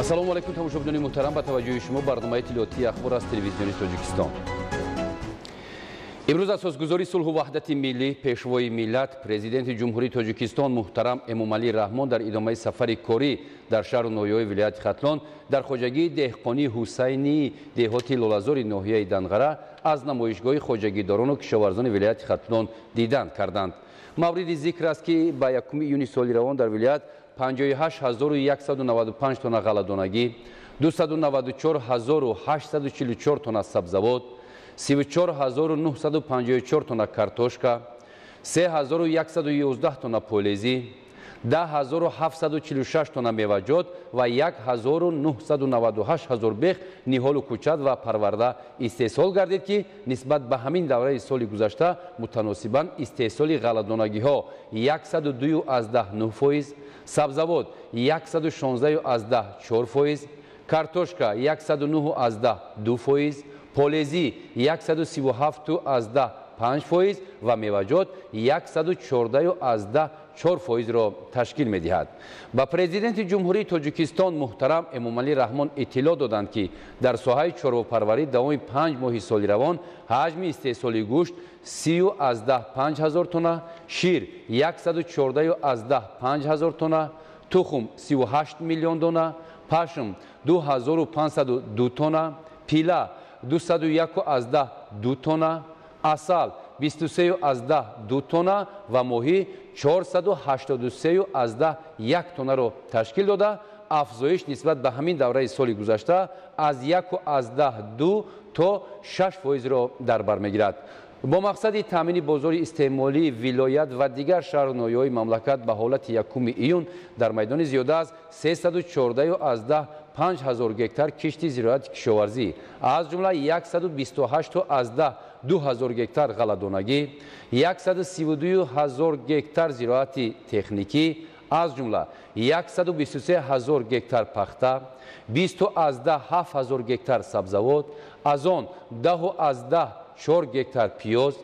Ассалому алайкум, тамошобинони муҳтарам, ба таваҷҷӯҳи шумо барномаи иттилоотии Ахбор аз телевизиони Тоҷикистон. Имрӯз асосгузори сулҳу ваҳдати миллӣ, пешвои миллат, президенти Ҷумҳурии Тоҷикистон муҳтарам Эмомалӣ Раҳмон дар идомаи сафари корӣ дар шаҳру ноҳияҳои вилояти Хатлон дар хоҷагии деҳқонии Ҳусайнии деҳоти Лолазори ноҳияи Данғара аз намоишгоҳи хоҷагидорону кишоварзони вилояти Хатлон дидан карданд. Мавриди зикр аст, ки ба 1 июни соли равон дар вилоят 58 195 тонна ғалладонагӣ, 294 844 тонна сабзавот, 34 954 тонна картошка, 3111 тонна полезӣ, 10 746 тонна меваҷот ва 1998 ҳазор бех ниҳолу кӯчат ва парварда истеҳсол гардид, ки нисбат ба ҳамин давраи соли гузашта мутаносибан истеҳсоли ғалладонагиҳо 102,9%, сабзавот 116,4%, картошка 109,2%, полезӣ 137,5% ва меваҷот 114,4%-ро ташкил медиҳад. Ба президенти Ҷумҳурии Тоҷикистон муҳтарам Эмомалӣ Раҳмон иттилоъ доданд, ки дар соҳаи чорвопарварӣ давоми 5 моҳи соли равон ҳаҷми истеҳсоли гӯшт 30,5 ҳазор тонна, шир 114,5 ҳазор тонна, тухм 38 миллион дона, пашм 2502 тонна, пила 201,2 тонна, асал 23,2 тонна ва моҳӣ 483,1 тоннаро ташкил дода, афзоиш нисбат ба ҳамин давраи соли гузашта аз 1,2 то 6%-ро дар бар мегирад. Бо мақсади таъмини бозори истеъмолии вилоят ва дигар шаҳру ноҳияҳои мамлакат ба ҳолати 1 июн дар майдони зиёда аз 314,5 ҳазор гектар кишти зироати кишоварзӣ, аз ҷумла 128,2 ҳазор гектар ғалладонагӣ, 132 ҳазор гектар зироати техникӣ, аз ҷумла 123 ҳазор гектар пахта, 20,7 ҳазор гектар сабзавот, аз он 10,4 гектар пиёз,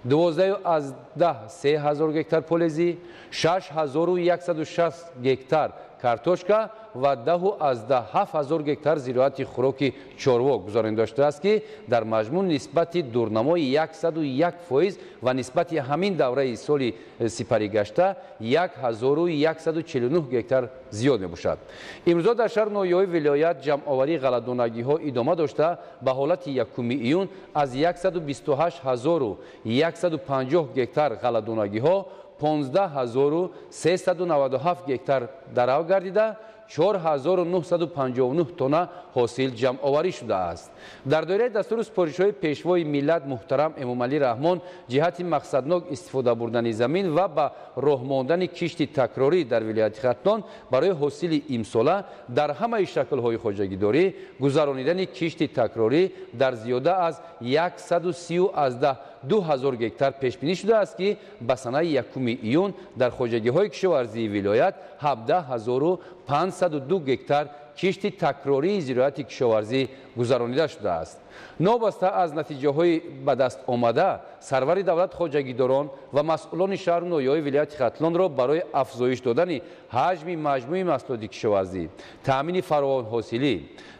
12,3 ҳазор гектар полезӣ, 6160 гектар картошка ва 10,7 ҳазор гектар зироати хӯроки чорво гузаронида шудааст, ки дар маҷмӯъ нисбати дурнамои 101% ва нисбати ҳамин давраи соли сипаригашта 1149 гектар зиёд мебошад. Имрӯзо дар шаҳру ноҳияҳои вилоят ҷамъоварии ғалладонагиҳо идома дошта, ба ҳолати 1 июн аз 128 150 гектар ғалладонагиҳо 15 397 гектар дарав гардида, 4959 тонна ҳосил ҷамъоварӣ шудааст. Дар доираи дастуру супоришҳои пешвои миллат муҳтарам Эмомалӣ Раҳмон ҷиҳати мақсаднок истифода бурдани замин ва ба роҳ мондани кишти такрорӣ дар вилояти Хатлон барои ҳосили имсола дар ҳамаи шаклҳои хоҷагидорӣ гузаронидани кишти такрорӣ дар зиёда аз 130,2 ҳазор гектар пешбинӣ шудааст, ки ба санаи 1 июн дар хоҷагиҳои кишоварзии вилоят 17 502 гектар кишти такрории зироати кишоварзӣ гузаронида шудааст. Новобаста аз натиҷаҳои ба даст омада, сарвари давлат хоҷагидорон ва масъулони шаҳру ноҳияҳои вилояти Хатлонро барои афзоиш додани ҳаҷми маҷмӯи маҳсулоти кишоварзӣ, таъмини фаровонҳосилӣ,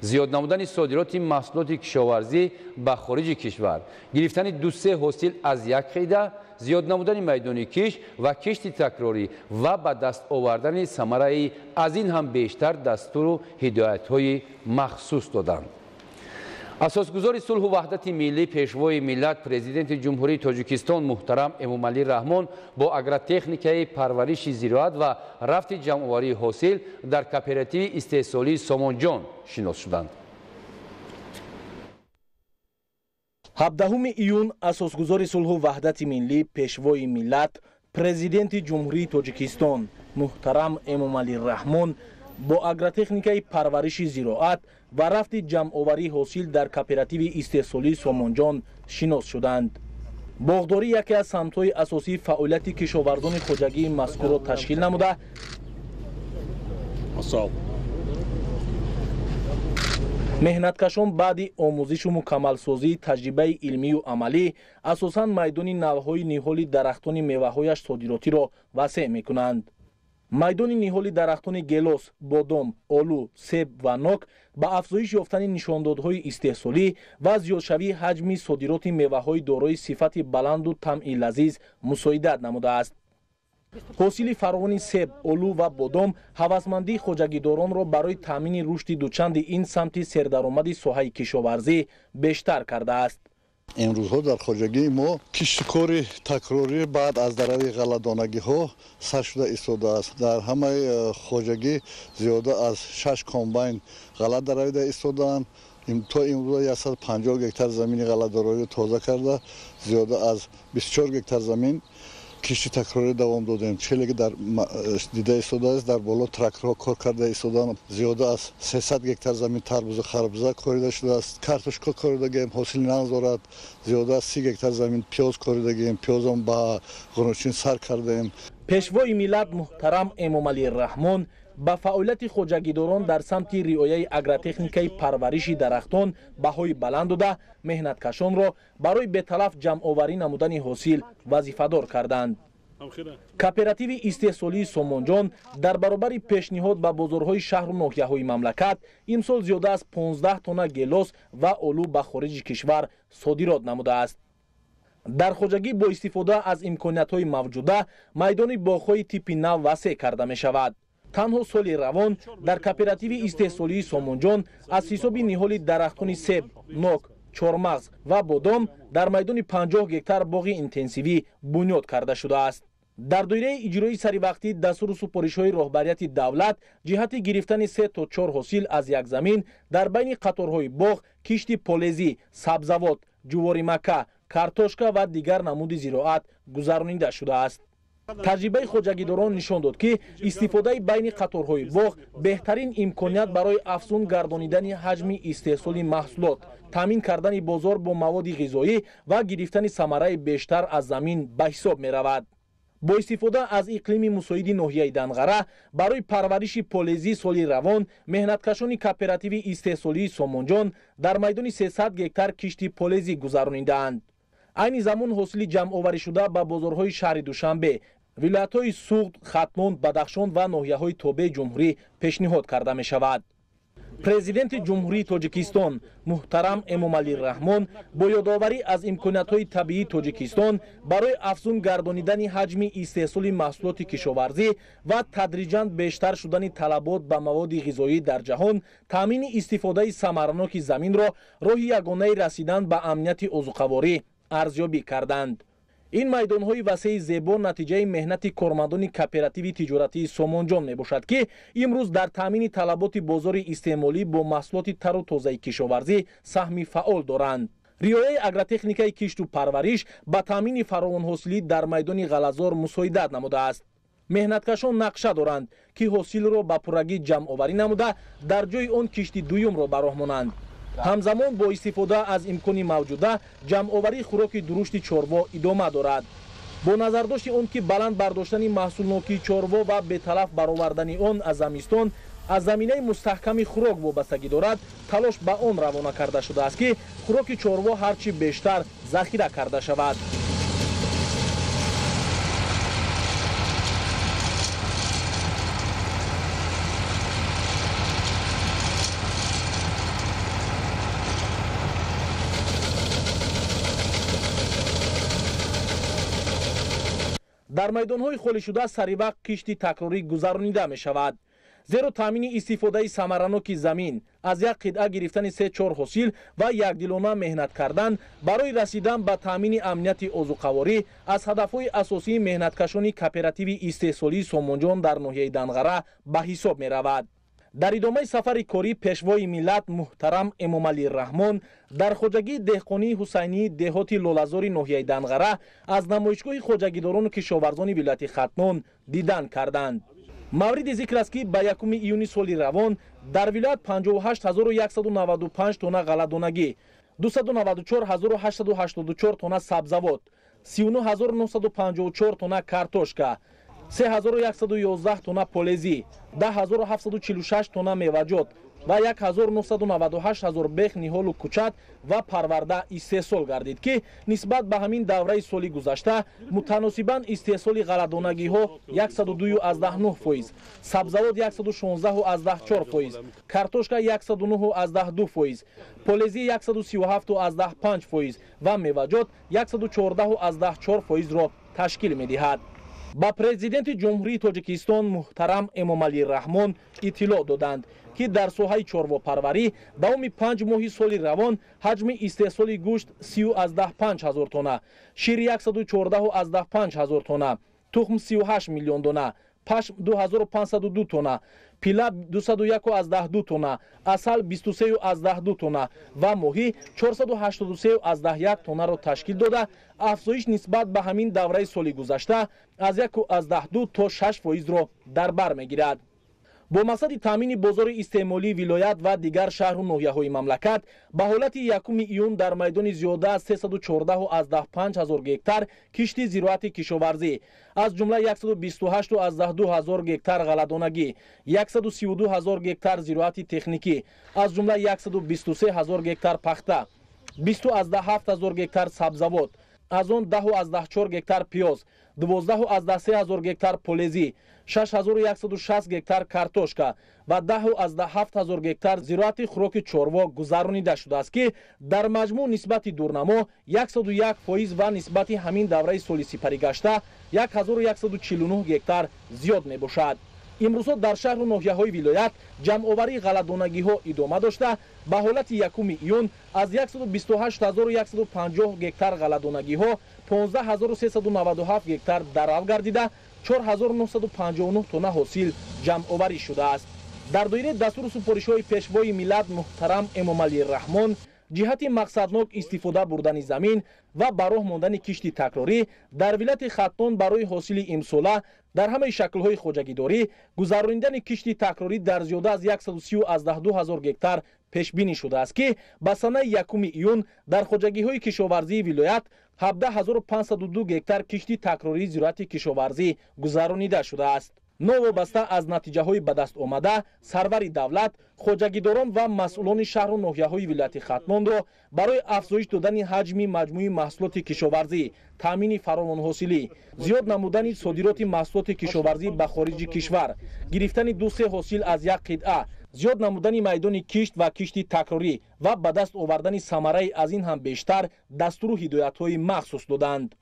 зиёд намудани содироти маҳсулоти кишоварзӣ ба хориҷи кишвар, гирифтани ду-се ҳосил аз як қида, зиёд намудани майдони кишт ва кишти такрорӣ ва ба даст овардани самараи аз ин ҳам бештар дастуру ҳидоятҳои махсус доданд. Асосгузори сулҳу ваҳдати миллӣ, пешвои миллат, президенти Ҷумҳурии Тоҷикистон муҳтарам Эмомалӣ Раҳмон бо агротехникаи парвариши зироат ва рафти ҷамъоварии ҳосил дар кооперативи истеҳсолии Сомонҷон шинос шуданд. 17 июн асосгузори сулҳу ваҳдати миллӣ, пешвои миллат, президенти Ҷумҳурии Тоҷикистон муҳтарам Эмомалӣ Раҳмон бо агротехникаи парвариши зироат ва рафти ҷамъоварии ҳосил дар кооперативи истеҳсолии Сомонҷон шинос шуданд. Боғдорӣ яке аз самтҳои асосии фаъолияти кишоварзони хоҷагии мазкурро ташкил намуда, Асал. Меҳнаткашон баъди омӯзишу мукаммалсозии таҷрибаи илмию амалӣ асосан майдони навъҳои ниҳоли дарахтони меваҳояш содиротиро васеъ мекунанд. Майдони ниҳоли дарахтони гелос, бодом, олу, себ ва нок ба афзоиш ёфтани нишондодҳои истеҳсолӣ ва зиёдшавии ҳаҷми содироти меваҳои дорои сифати баланду тамъи лазиз мусоидат намудааст. Ҳосили фаровони себ, олу ва бодом ҳавасмандии хоҷагидоронро барои таъмини рушди дучанди ин самти сердаромади соҳаи кишоварзӣ бештар кардааст. Имрӯзҳо дар хоҷагии мо киштукори такрорӣ баъд аз дарави ғалладонагиҳо сар шуда истодааст. Дар ҳамаи хоҷагӣ зиёда аз 6 комбайн ғалла даравида истодаанд. То имрӯза 150 гектар замини ғалладороиро тоза карда, зиёда аз 24 гектар замин кишти такрорӣ давом додем. Челе ки дар дида истодааст, дар боло тракторҳо кор карда истодаанд. Зиёда аз 300 гектар замин тарбузу харбуза корида шудааст, картошка коридагем, ҳосили нағз дорад. Зиёда аз 30 гектар замин пиёз коридагем, пиёзам ба ғуночин сар кардаем. Пешвои миллат муҳтарам Эмомалӣ Раҳмон ба фаъолияти хоҷагидорон дар самти риояи агротехникаи парвариши дарахтон баҳои баланд дода, меҳнаткашонро барои беталаф ҷамъоварӣ намудани ҳосил вазифадор карданд. Кооперативи истеҳсолии Сомонҷон дар баробари пешниҳод ба бозорҳои шаҳру ноҳияҳои мамлакат имсол зиёда аз 15 тонна гелос ва олу ба хориҷи кишвар содирот намудааст. Дар хоҷагӣ бо истифода аз имкониятҳои мавҷуда майдони боғҳои типи нав васеъ карда мешавад. Танҳо соли равон дар кооперативи истеҳсолии Сомонҷон аз ҳисоби ниҳоли дарахтони себ, нок, чормағз ва бодом дар майдони 50 гектар боғи интенсивӣ бунёд карда шудааст. Дар доираи иҷрои саривақтӣ дастуру супоришҳои роҳбарияти давлат ҷиҳати гирифтани 3 то 4 ҳосил аз як замин дар байни қаторҳои боғ кишти полезӣ, сабзавот, ҷуворимакка, картошка ва дигар намуди зироат гузаронида шудааст. Таҷрибаи хоҷагидорон нишон дод, ки истифодаи байни қаторҳои боғ беҳтарин имконият барои афзун гардонидани ҳаҷми истеҳсоли маҳсулот, таъмин кардани бозор бо маводи ғизоӣ ва гирифтани самараи бештар аз замин ба ҳисоб меравад. Бо истифода аз иқлими мусоиди ноҳияи Данғара барои парвариши полезӣ соли равон меҳнаткашони кооперативи истеҳсолии Сомонҷон дар майдони 300 гектар кишти полезӣ гузаронидаанд. Айни замон ҳосили ҷамъоварӣшуда ба бозорҳои шаҳри Душанбе, вилоятҳои Суғд, Хатлон, Бадахшон ва ноҳияҳои тобеи ҷумҳурӣ пешниҳод карда мешавад. Президенти Ҷумҳурии Тоҷикистон муҳтарам Эмомалӣ Раҳмон бо ёдоварӣ аз имкониятҳои табиии Тоҷикистон барои афзун гардонидани ҳаҷми истеҳсоли маҳсулоти кишоварзӣ ва тадриҷан бештар шудани талабот ба маводи ғизоӣ дар ҷаҳон, таъмини истифодаи самараноки заминро роҳи ягонаи расидан ба амнияти озуқаворӣ арзёбӣ карданд. Ин майдонҳои васеи зебо натиҷаи меҳнати кормандони кооперативи тиҷоратии Сомонҷон мебошад, ки имрӯз дар таъмини талаботи бозори истеъмолӣ бо маҳсулоти тару тозаи кишоварзӣ саҳми фаъол доранд. Риояи агротехникаи кишту парвариш ба таъмини фаровонҳосилӣ дар майдони ғаллазор мусоидат намудааст. Меҳнаткашон нақша доранд, ки ҳосилро ба пуррагӣ ҷамъоварӣ намуда, дар ҷои он кишти дуюмро ба роҳ монанд. Ҳамзамон бо истифода аз имкони мавҷуда ҷамъоварии хӯроки дурушти чорво идома дорад. Бо назардошти он ки баланд бардоштани маҳсулнокии чорво ва беталаф баровардани он аз замистон аз заминаи мустаҳками хӯрок вобастагӣ дорад, талош ба он равона карда шудааст, ки хӯроки чорво ҳарчи бештар захира карда шавад. Дар майдонҳои холишуда саривақт кишти такрорӣ гузаронида мешавад. Зеро таъмини истифодаи самараноки замин, аз як қитъа гирифтани 3-4 ҳосил ва якдилона меҳнат кардан барои расидан ба таъмини амнияти озуқаворӣ аз ҳадафҳои асосии меҳнаткашони кооперативи истеҳсолии Сомонҷон дар ноҳияи Данғара ба ҳисоб меравад. Дар идомаи сафари корӣ пешвои миллат муҳтарам Эмомалӣ Раҳмон дар хоҷагии деҳқонии Ҳусайнии деҳоти Лолазори ноҳияи Данғара аз намоишгоҳи хоҷагидорону кишоварзони вилояти Хатлон дидан карданд. Мавриди зикр аст, ки ба 1 июни соли равон дар вилоят 58195 тонна ғалладонагӣ, 294884 тонна сабзавот, 39954 тонна картошка, 3111 тонна полезӣ, 10746 тонна меваҷот ва 1998 ҳазор бех ниҳолу кӯчат ва парварда истеҳсол гардид, ки нисбат ба ҳамин давраи соли гузашта мутаносибан истеҳсоли ғалладонагиҳо 102,9%, сабзавот 116,4%, картошка 109,2%, полезӣ 137,5% ва меваҷот 114,4%-ро ташкил медиҳад. Ба президенти Ҷумҳурии Тоҷикистон муҳтарам Эмомалӣ Раҳмон иттилоъ доданд, ки дар соҳаи чорвопарварӣ давоми 5 моҳи соли равон ҳаҷми истеҳсоли гӯшт 30,5 ҳазор тонна, шир 114,5 ҳазор тонна, тухм 38 миллион дона, пашм 2502 тонна, пила 201,2 тонна, асал 23,2 тонна ва моҳӣ 483,1 тоннаро ташкил дода, афзоиш нисбат ба ҳамин давраи соли гузашта аз 1,2 то 6%-ро дар бар мегирад. Бо мақсади таъмини бозори истеъмолии вилоят ва дигар шаҳру ноҳияҳои мамлакат ба ҳолати 1 июн дар майдони зиёда аз 314,5 ҳазор гектар кишти зироати кишоварзӣ, аз ҷумла 128,2 ҳазор гектар ғалладонагӣ, 132 ҳазор гектар зироати техникӣ, аз ҷумла 123 ҳазор гектар пахта, 20,7 ҳазор гектар сабзавот, аз он 10,4 гектар пиёз, 12,3 ҳазор гектар полезӣ, 6160 гектар картошка ва 10,7 ҳазор гектар зироати хӯроки чорво гузаронида шудааст, ки дар маҷмӯъ нисбати дурнамо 101% ва нисбати ҳамин давраи соли сипаригашта 1149 гектар зиёд мебошад. Имрӯзҳо дар шаҳру ноҳияҳои вилоят ҷамъоварии ғалладонагиҳо идома дошта, ба ҳолати 1 июн аз 128150 гектар ғалладонагиҳо 15397 гектар дарав гардида, 4959 тонна ҳосил ҷамъоварӣ шудааст. Дар доираи дастуру супоришҳои пешвои миллат муҳтарам Эмомалӣ Раҳмон ҷиҳати мақсаднок истифода бурдани замин ва ба роҳ мондани кишти такрорӣ дар вилояти Хатлон барои ҳосили имсола дар ҳамаи шаклҳои хоҷагидорӣ гузаронидани кишти такрорӣ дар зиёда аз 130,2 ҳазор гектар пешбинӣ шудааст, ки ба санаи 1 июн дар хоҷагиҳои кишоварзии вилоят 17502 гектар кишти такрории зироати кишоварзӣ гузаронида шудааст. Новобаста аз натиҷаҳои ба даст омада, сарвари давлат хоҷагидорон ва масъулони шаҳру ноҳияҳои вилояти Хатлонро барои афзоиш додани ҳаҷми маҷмӯи маҳсулоти кишоварзӣ, таъмини фаровонҳосилӣ, зиёд намудани содироти маҳсулоти кишоварзӣ ба хориҷи кишвар, гирифтани 2-3 ҳосил аз як қитъа, зиёд намудани майдони кишт ва кишти такрорӣ ва ба даст овардани самараи аз ин ҳам бештар дастуру ҳидоятҳои махсус доданд.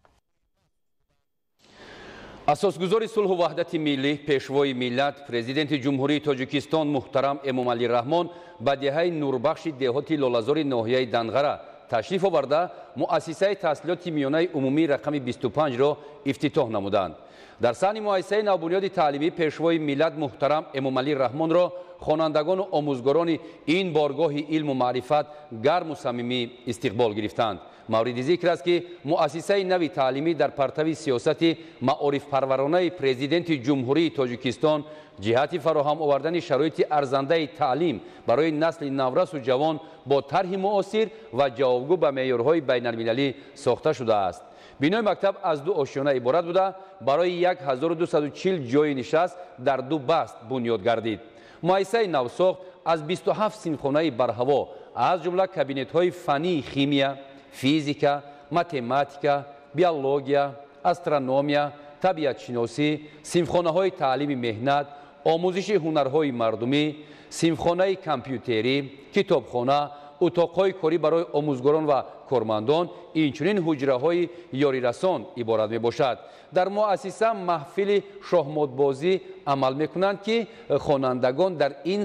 Асосгузори сулҳу ваҳдати миллӣ, пешвои миллат, президенти Ҷумҳурии Тоҷикистон муҳтарам Эмомалӣ Раҳмон ба деҳаи Нурбахши деҳоти Лолазори ноҳияи Данғара ташриф оварда, муассисаи таҳсилоти миёнаи умумии рақами 25-ро ифтитоҳ намуданд. Дар саҳни муассисаи навбунёди таълимӣ пешвои миллат муҳтарам Эмомалӣ Раҳмонро хонандагону омӯзгорони ин боргоҳи илму маърифат гарму самимӣ истиқбол гирифтанд. Мавриди зикр аст, ки муассисаи нави таълимӣ дар партави сиёсати маорифпарваронаи президенти Ҷумҳурии Тоҷикистон ҷиҳати фароҳам овардани шароити арзандаи таълим барои насли наврасу ҷавон бо тарҳи муосир ва ҷавобгӯ ба меъёрҳои байналмилалӣ сохта шудааст. Бинои мактаб аз 2 ошёна иборат буда, барои 1240 ҷойи нишаст дар 2 баст бунёд гардид. Муассисаи навсохт аз 27 синфхонаи барҳаво, аз ҷумла кабинетҳои фаннии химия, физика, математика, биология, астрономия, табиатшиносӣ, синфхонаҳои таълими меҳнат, омӯзиши ҳунарҳои мардумӣ, синфхонаи компютерӣ, китобхона, утоқҳои корӣ барои омӯзгорон ва кормандон, инчунин ҳуҷраҳои ёрирасон иборат мебошад. Дар муассиса маҳфили шоҳмотбозӣ амал мекунанд, ки хонандагон дар ин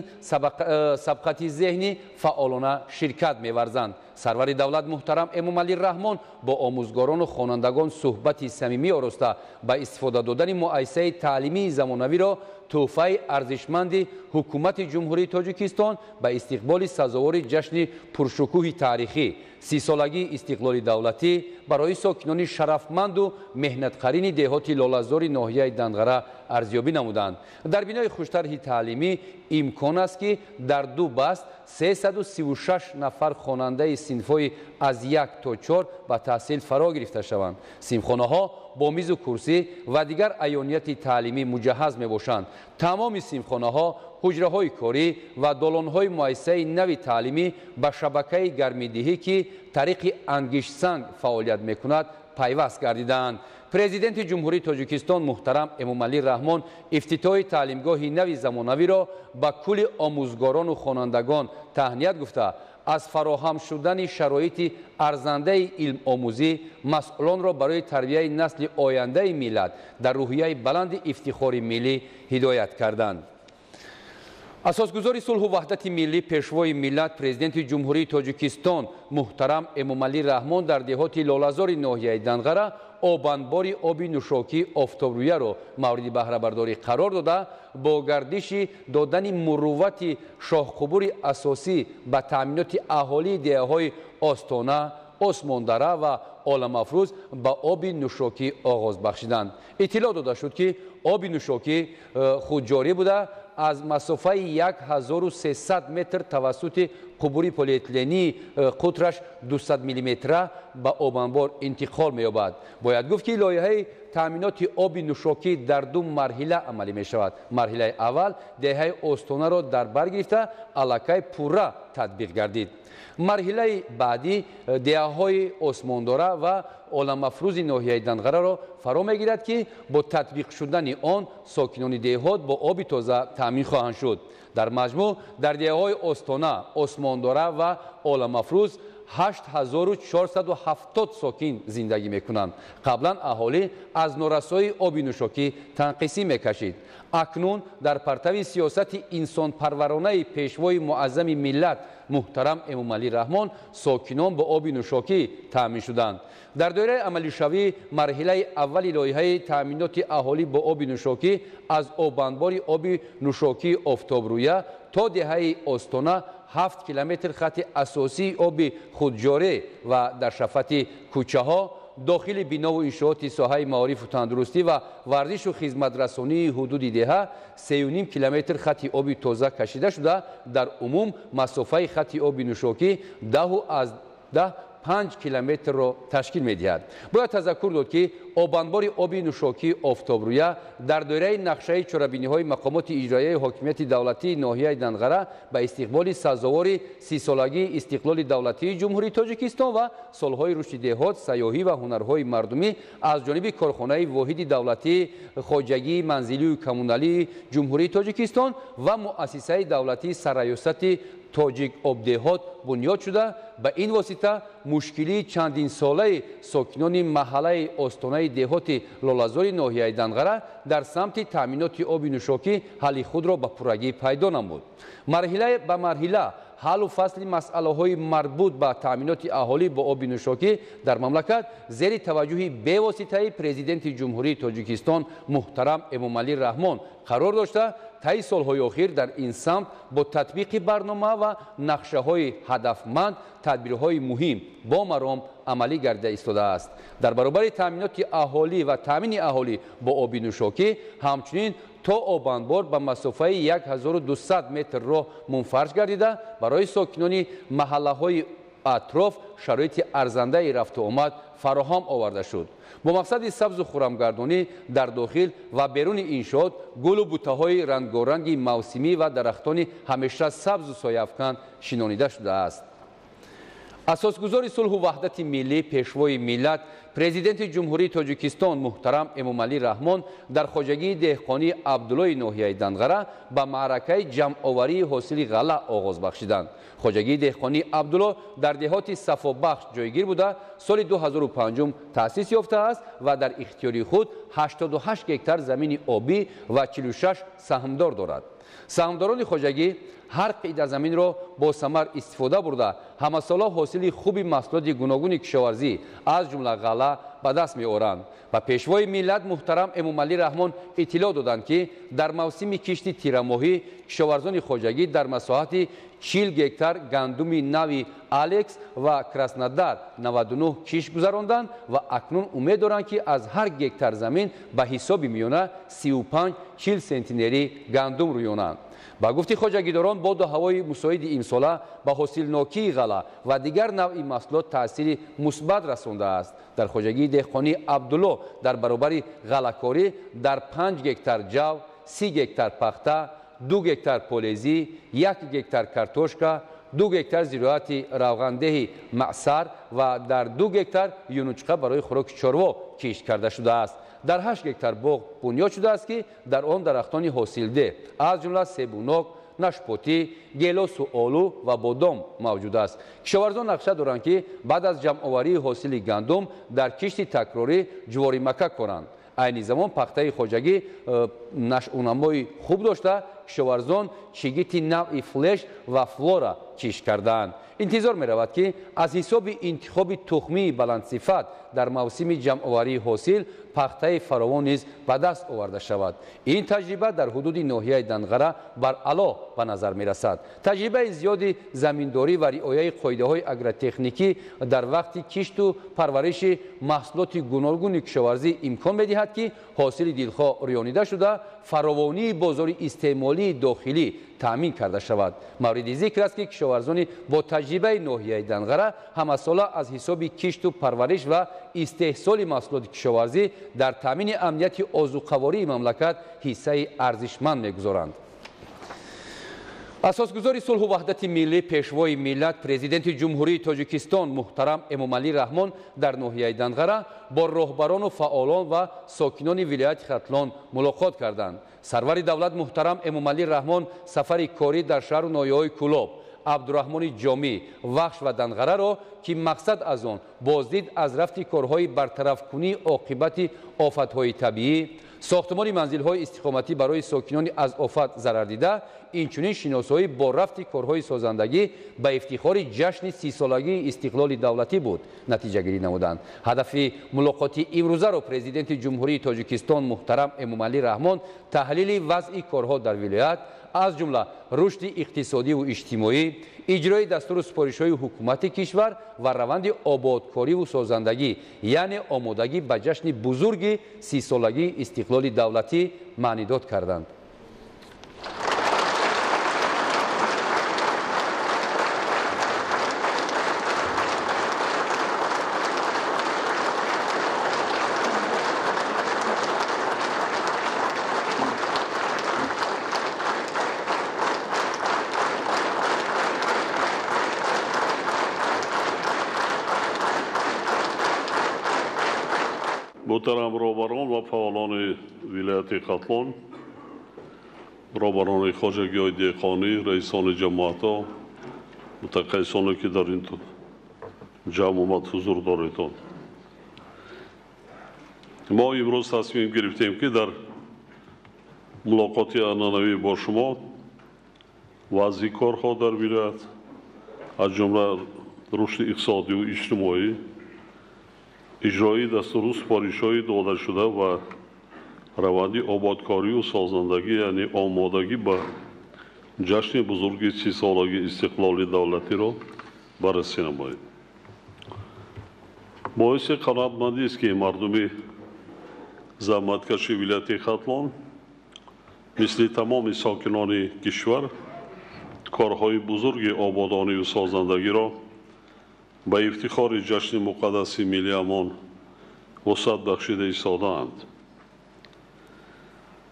сабқати зеҳнӣ фаъолона ширкат меварзанд. Сарвари давлат муҳтарам Эмомалӣ Раҳмон бо омӯзгорону хонандагон суҳбати самимӣ ороста, ба истифода додани муассисаи таълимии замонавиро тӯҳфаи арзишманди ҳукумати Ҷумҳурии Тоҷикистон ба истиқболи сазовори ҷашни пуршукӯҳи таърихӣ, 30-солагии истиқлоли давлатӣ барои сокинони шарафманду меҳнатқарини деҳоти Лолазори ноҳияи Данғара арзёбӣ намуданд. Дар бинои хуштарҳи таълимӣ имкон аст, ки дар 2 баст 336 нафар хонандаи синфҳои аз 1 то 4 ба таҳсил фаро гирифта шаванд. Синфхонаҳо бо мизу курсӣ ва дигар аёнияти таълимӣ муҷаҳҳаз мебошанд. Тамоми синфхонаҳо, ҳуҷраҳои корӣ ва долонҳои муассисаи нави таълимӣ ба шабакаи гармидиҳӣ, ки тариқи ангиштсанг фаъолият мекунад, пайваст гардидаанд. Президенти Ҷумҳурии Тоҷикистон муҳтарам Эмомалӣ Раҳмон ифтитоҳи таълимгоҳи нави замонавиро ба кулли омӯзгорону хонандагон таҳният гуфта, аз фароҳам шудани шароити арзандаи илмомӯзӣ масъулонро барои тарбияи насли ояндаи миллат дар рӯҳияи баланди ифтихори миллӣ ҳидоят карданд. Асосгузори сулҳу ваҳдати миллӣ, пешвои миллат, Президенти Ҷумҳурии Тоҷикистон муҳтарам Эмомалӣ Раҳмон дар деҳоти Лолазори ноҳияи Данғара обанбори оби нӯшокии Офтобрӯяро мавриди баҳрабардорӣ қарор дода, бо гардиши додани муруввати шоҳқубури асосӣ ба таъминоти аҳолии деҳаҳои Остона, Осмондара ва Оламафрӯз ба оби нӯшокӣ оғоз бахшиданд. Иттилоъ дода шуд, ки оби нӯшокӣ худҷорӣ буда, аз масофаи 1300 метр тавассути қубури полиэтилении қутраш 200 миллиметра ба обанбор интиқол меёбад. Бояд гуфт, ки лоиҳаи таъминоти оби нӯшокӣ дар ду марҳила амалӣ мешавад. Марҳилаи аввал деҳаи Остонаро дар бар гирифта, аллакай пурра татбиқ гардид. Марҳилаи баъдӣ деҳаҳои Осмондора ва Оламафрӯзи ноҳияи Данғараро фаро мегирад, ки бо татбиқ шудани он сокинони деҳот бо оби тоза таъмин хоҳанд шуд. Дар маҷмӯъ дар деҳаҳои Остона, Осмондора ва Оламафрӯз 8470 сокин зиндагӣ мекунанд. Қаблан аҳолӣ аз норасоии оби нӯшокӣ танқисӣ мекашид. Акнун дар партави сиёсати инсонпарваронаи пешвои муаззами миллат муҳтарам Эмомалӣ Раҳмон сокинон бо оби нӯшокӣ таъмин шуданд. Дар доираи амалишавии марҳилаи аввали лоиҳаи таъминоти аҳолӣ бо оби нӯшокӣ аз обанбори оби нӯшокии Офтобрӯя то деҳаи Остона 7 километр хати асосии оби худҷорӣ ва дар шафати кӯчаҳо, дохили бинову иншооти соҳаи маорифу тандурустӣ ва варзишу хизматрасонии ҳудуди деҳа 3,5 километр хати оби тоза кашида шуда, дар умум масофаи хати оби нӯшокӣ 10,5 километрро ташкил медиҳад. Бояд тазаккур дод, ки обанбори оби нӯшокии Офтобрӯя дар доираи нақшаи чорабиниҳои мақомоти иҷроияи ҳокимияти давлатии ноҳияи Данғара ба истиқболи сазовори 30-солагии истиқлоли давлатии Ҷумҳурии Тоҷикистон ва солҳои рушди деҳот, сайёҳӣ ва ҳунарҳои мардумӣ аз ҷониби корхонаи воҳиди давлатии хоҷагии манзилию коммуналии Ҷумҳурии Тоҷикистон ва муассисаи давлатии сарраёсати Тоҷик обдеҳот бунёд шуда, ба ин восита мушкилии чандинсолаи сокинони маҳаллаи Остонаи деҳоти Лолазори ноҳияи Данғара дар самти таъминоти оби нӯшокӣ ҳалли худро ба пуррагӣ пайдо намуд. Марҳила ба марҳила ҳаллу фасли масъалаҳои марбут ба таъминоти аҳолӣ бо оби нӯшокӣ дар мамлакат зери таваҷҷӯҳи бевоситаи Президенти Ҷумҳурии Тоҷикистон муҳтарам Эмомалӣ Раҳмон қарор дошта, таи солҳои охир дар ин самт бо татбиқи барнома ва нақшаҳои ҳадафманд тадбирҳои муҳим бо маром амалӣ гардида истодааст. Дар баробари таъминоти аҳолӣ ва таъмини аҳолӣ бо оби нӯшокӣ, ҳамчунин то обанбор ба масофаи 1200 метр роҳ мунфарш гардида, барои сокинони маҳаллаҳои атроф шароити арзандаи рафтуомад фароҳам оварда шуд. Бо мақсади сабзу хурамгардонӣ дар дохил ва беруни иншоот гулу бутаҳои рангоранги мавсимӣ ва дарахтони ҳамеша сабзу сояафкан шинонида шудааст. Асосгузори сулҳу ваҳдати миллӣ, пешвои миллат, Президенти Ҷумҳурии Тоҷикистон муҳтарам Эмомалӣ Раҳмон дар хоҷагии деҳқонии Абдуллои ноҳияи Данғара ба маъракаи ҷамъоварии ҳосили ғалла оғоз бахшиданд. Хоҷагии деҳқонии Абдулло дар деҳоти Сафобахш ҷойгир буда, соли 2005 таъсис ёфтааст ва дар ихтиёри худ 88 гектар замини обӣ ва 46 саҳмдор дорад. Саҳмдорони хоҷагӣ ҳар қида заминро бо самар истифода бурда, ҳамасола ҳосили хуби маҳсулоти гуногуни кишоварзӣ, аз ҷумла ғалла, ба даст меоранд. Ба пешвои миллат муҳтарам Эмомалӣ Раҳмон иттилоъ доданд, ки дар мавсими кишти тирамоҳӣ кишоварзони хоҷагӣ дар масоҳати 40 гектар гандуми нави Алекс ва Краснодар 99 кишт гузаронданд ва акнун умед доранд, ки аз ҳар гектар замин ба ҳисоби миёна 35-40 сентинери гандум рӯёнанд. Ба гуфти хоҷагидорон, боду ҳавои мусоиди имсола ба ҳосилнокии ғалла ва дигар навъи маҳсулот таъсири мусбат расондааст. Дар хоҷагии деҳқонии Абдулло дар баробари ғаллакорӣ дар 5 гектар ҷав, 30 гектар пахта, 2 гектар полезӣ, 1 гектар картошка, 2 гектар зироати равғандеҳи маъсар ва дар 2 гектар юнучқа барои хӯроки чорво кишт карда шудааст. Дар 8 гектар боғ бунёд шудааст, ки дар он дарахтони ҳосилдеҳ аз ҷумла себунок, нашпотӣ, гелосу олу ва бодом мавҷуд аст. Кишоварзон нақша доранд, ки баъд аз ҷамъоварии ҳосили гандум дар кишти такрорӣ ҷуворимакка коранд. Айни замон пахтаи хоҷагӣ нашъунамои хуб дошта, кишоварзон чигити навъи флеш ва флора кишт кардаанд. Интизор меравад, ки аз ҳисоби интихоби тухмии баландсифат дар мавсими ҷамъоварии ҳосил пахтаи фаровон низ ба даст оварда шавад. Ин таҷриба дар ҳудуди ноҳияи Данғара баръало ба назар мерасад. Таҷрибаи зиёди заминдорӣ ва риояи қоидаҳои агротехникӣ дар вақти кишту парвариши маҳсулоти гуногуни кишоварзӣ имкон медиҳад, ки ҳосили дилхоҳ рӯёнида шуда, фаровонии бозори истеъмолии дохилӣ таъмин карда шавад. Мавриди зикр аст, ки кишоварзони бо таҷрибаи ноҳияи Данғара ҳамасола аз ҳисоби кишту парвариш ва истеҳсоли маҳсулоти кишоварзӣ дар таъмини амнияти озуқавории мамлакат ҳиссаи арзишманд мегузоранд. Асосгузори сулҳу ваҳдати миллӣ, пешвои миллат, президенти Ҷумҳурии Тоҷикистон муҳтарам Эмомалӣ Раҳмон дар ноҳияи Данғара бо роҳбарону фаъолон ва сокинони вилояти Хатлон мулоқот карданд. Сарвари давлат муҳтарам Эмомалӣ Раҳмон сафари корӣ дар шаҳру ноҳияҳои Кӯлоб, Абдураҳмони Ҷомӣ, Вахш ва Данғараро, ки мақсад аз он боздид аз рафти корҳои бартарафкунии оқибати офатҳои табиӣ, сохтмони манзилҳои истиқоматӣ барои сокинони аз офат зарардида, инчунин шиносоӣ бо рафти корҳои созандагӣ ба ифтихори ҷашни 30-солагии истиқлоли давлатӣ буд, натиҷагирӣ намуданд. Ҳадафи мулоқоти имрӯзаро президенти Ҷумҳурии Тоҷикистон муҳтарам Эмомалӣ Раҳмон таҳлили вазъи корҳо дар вилоят, аз ҷумла рушди иқтисодиву иҷтимоӣ, иҷрои дастуру супоришҳои ҳукумати кишвар ва раванди ободкориву созандагӣ, яъне омодагӣ ба ҷашни бузурги 30-солагии истиқлоли давлатӣ маънидод карданд. Муҳтарам роҳбарон ва фаъолони вилояти Хатлон, роҳбарони хоҷагиҳои деҳқонӣ, раисони ҷамоатҳо, мутақайсоне, ки дар ин ҷамъ омад ҳузур доредон. Мо имрӯз тасмим гирифтем, ки дар мулоқоти анъанавӣ бо шумо вазъи корҳо дар вилоят, аз ҷумла рушди иқтисодиву иҷтимоӣ, иҷрои дастуру супоришҳои додашуда ва раванди ободкорию созандагӣ, яъне омодагӣ ба ҷашни бузурги 30-солагии истиқлоли давлатиро баррасӣ намоем. Боиси қаноатмандист, ки мардуми заҳматкаши вилояти Хатлон мисли тамоми сокинони кишвар корҳои бузурги ободонию созандагиро ба ифтихори ҷашни муқаддаси миллиамон вусъат бахшида истодаанд.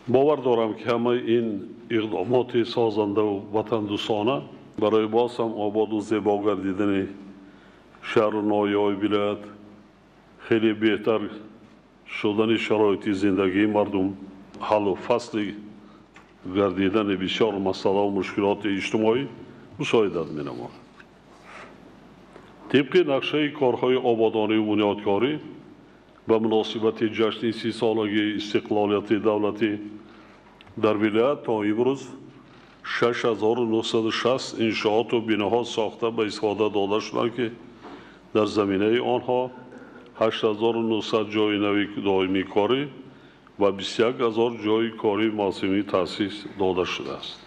Бовар дорам, ки ҳамаи ин иқдомоти созандаву ватандӯстона барои боз ҳам ободу зебо гардидани шаҳру ноҳияҳои вилоят, хеле беҳтар шудани шароити зиндагии мардум, ҳаллу фасли гардидани бисёр масъалаву мушкилоти иҷтимоӣ мусоидат менамояд. Тибқи нақшаи корҳои ободонию бунёдкорӣ ба муносибати ҷашни 30-солагии истиқлолияти давлатӣ дар вилоят то имрӯз 6960 иншооту биноҳо сохта ба истифода дода шуданд, ки дар заминаи онҳо 8900 ҷойи нави доимии корӣ ва 21000 ҷойи кории мавсимӣ таъсис дода шудааст.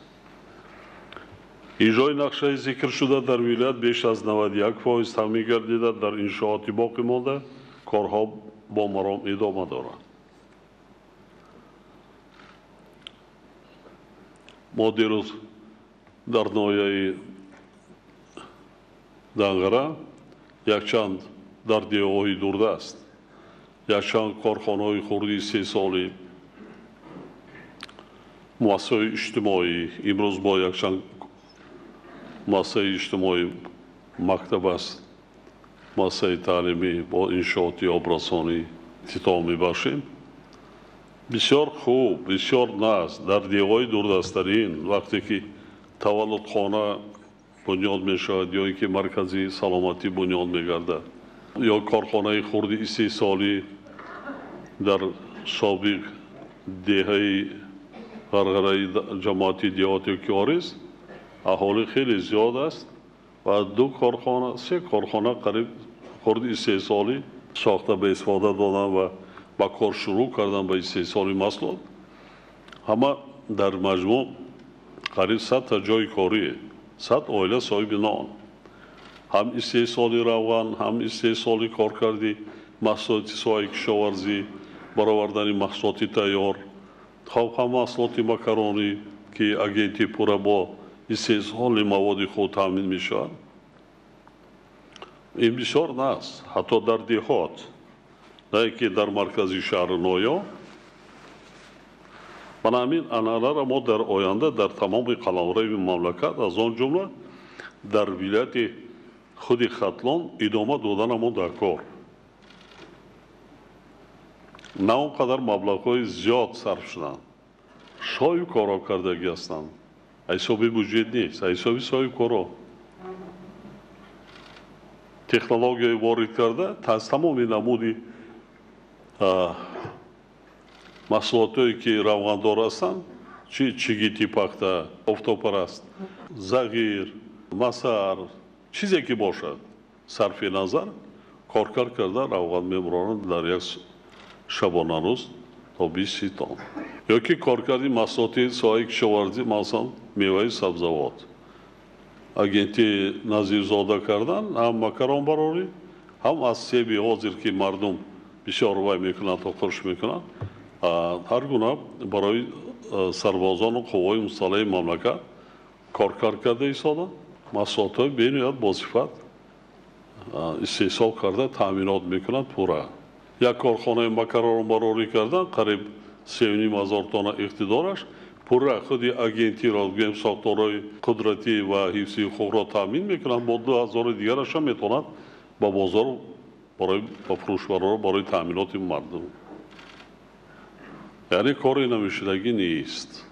Иҷрои нақшаи зикршуда дар вилоят беш аз 91% таъмин гардида, дар иншооти боқӣ монда корҳо бо маром идома доранд. Мо дирӯз дар ноҳияи Данғара якчанд дар деҳаҳои дурдаст якчанд корхонаҳои хурди истеҳсолӣ, муассисаҳои иҷтимоӣ, имрӯз бо якчанд муассисаи иҷтимоӣ мактаб аст, муассисаи таълимӣ бо иншооти обрасонӣ ифтитоҳ мебахшем. Бисёр хуб, бисёр наст. Дар деҳаҳои дурдасттарин вақте ки таваллудхона бунёд мешавад ё ин ки маркази саломатӣ бунёд мегардад ё корхонаи хурди истеҳсолӣ дар собиқ деҳаи Ғарғараи ҷамоати деҳоти Киорис аҳолӣ хеле зиёд аст ва ду корхона, се корхона қариб хурди истеҳсолӣ сохта ба истифода додан ва ба кор шурӯъ кардан ба истеҳсоли маҳсулот. Ҳама дар маҷмӯъ қариб 100 та ҷойи корӣ, 100 оила соҳиби нон. Ҳам истеҳсоли равған, ҳам истеҳсоли коркарди маҳсулоти соҳаи кишоварзӣ, баровардани маҳсулоти тайёр, хоб ҳам маҳсулоти макаронӣ, ки агентӣ пурра бо истеҳсоли маводи худ таъмин мешавад. Ин бисёр наст, ҳатто дар деҳот, на ин ки дар маркази шаҳру ноҳия. Мана ҳамин анъанаро мо дар оянда дар тамоми қаламрави мамлакат, аз он ҷумла дар вилояти худи Хатлон идома доданамон дар кор. На он қадар маблағҳои зиёд сарф шуданд, соҳибкоро кардагӣ ҳастанд, ҳисоби буҷет нест, ҳисоби соҳибкоро. Технологияи ворид карда аз тамоми намуди маҳсулотое ки равғандор ҳастанд, чи чигити пахта, офтобпараст, зағир, масар, чизе ки бошад, сарфи назар коркард карда равған мебуроранд дар як шабонарӯз то 20 тонн. Ё ки коркарди маҳсулоти соҳаи кишоварзӣ, масалан меваи сабзавот. Агентӣ Назирзода кардан ҳам макаронбарорӣ, ҳам аз себи ҳозир ки мардум бисёр вай мекунанд то хуш мекунанд, ҳар гуна барои сарбозону қувваҳои мусаллаҳи мамлакат коркард карда истода, маҳсулотҳои бениҳоят босифат истеҳсол карда таъминот мекунанд пурра. Як корхонаи макаронбарорӣ кардан қариб 3,5 ҳазор тонна иқтидораш пурра худи агентиро, гӯем, сохторҳои қудратӣ ва ҳифзи ҳуқуқро таъмин мекунанд, бо 2000 дигарашам метавонад ба бозор барои ба фурӯшбарор барои таъминоти мардум. Яъне кори намешудагӣ нест.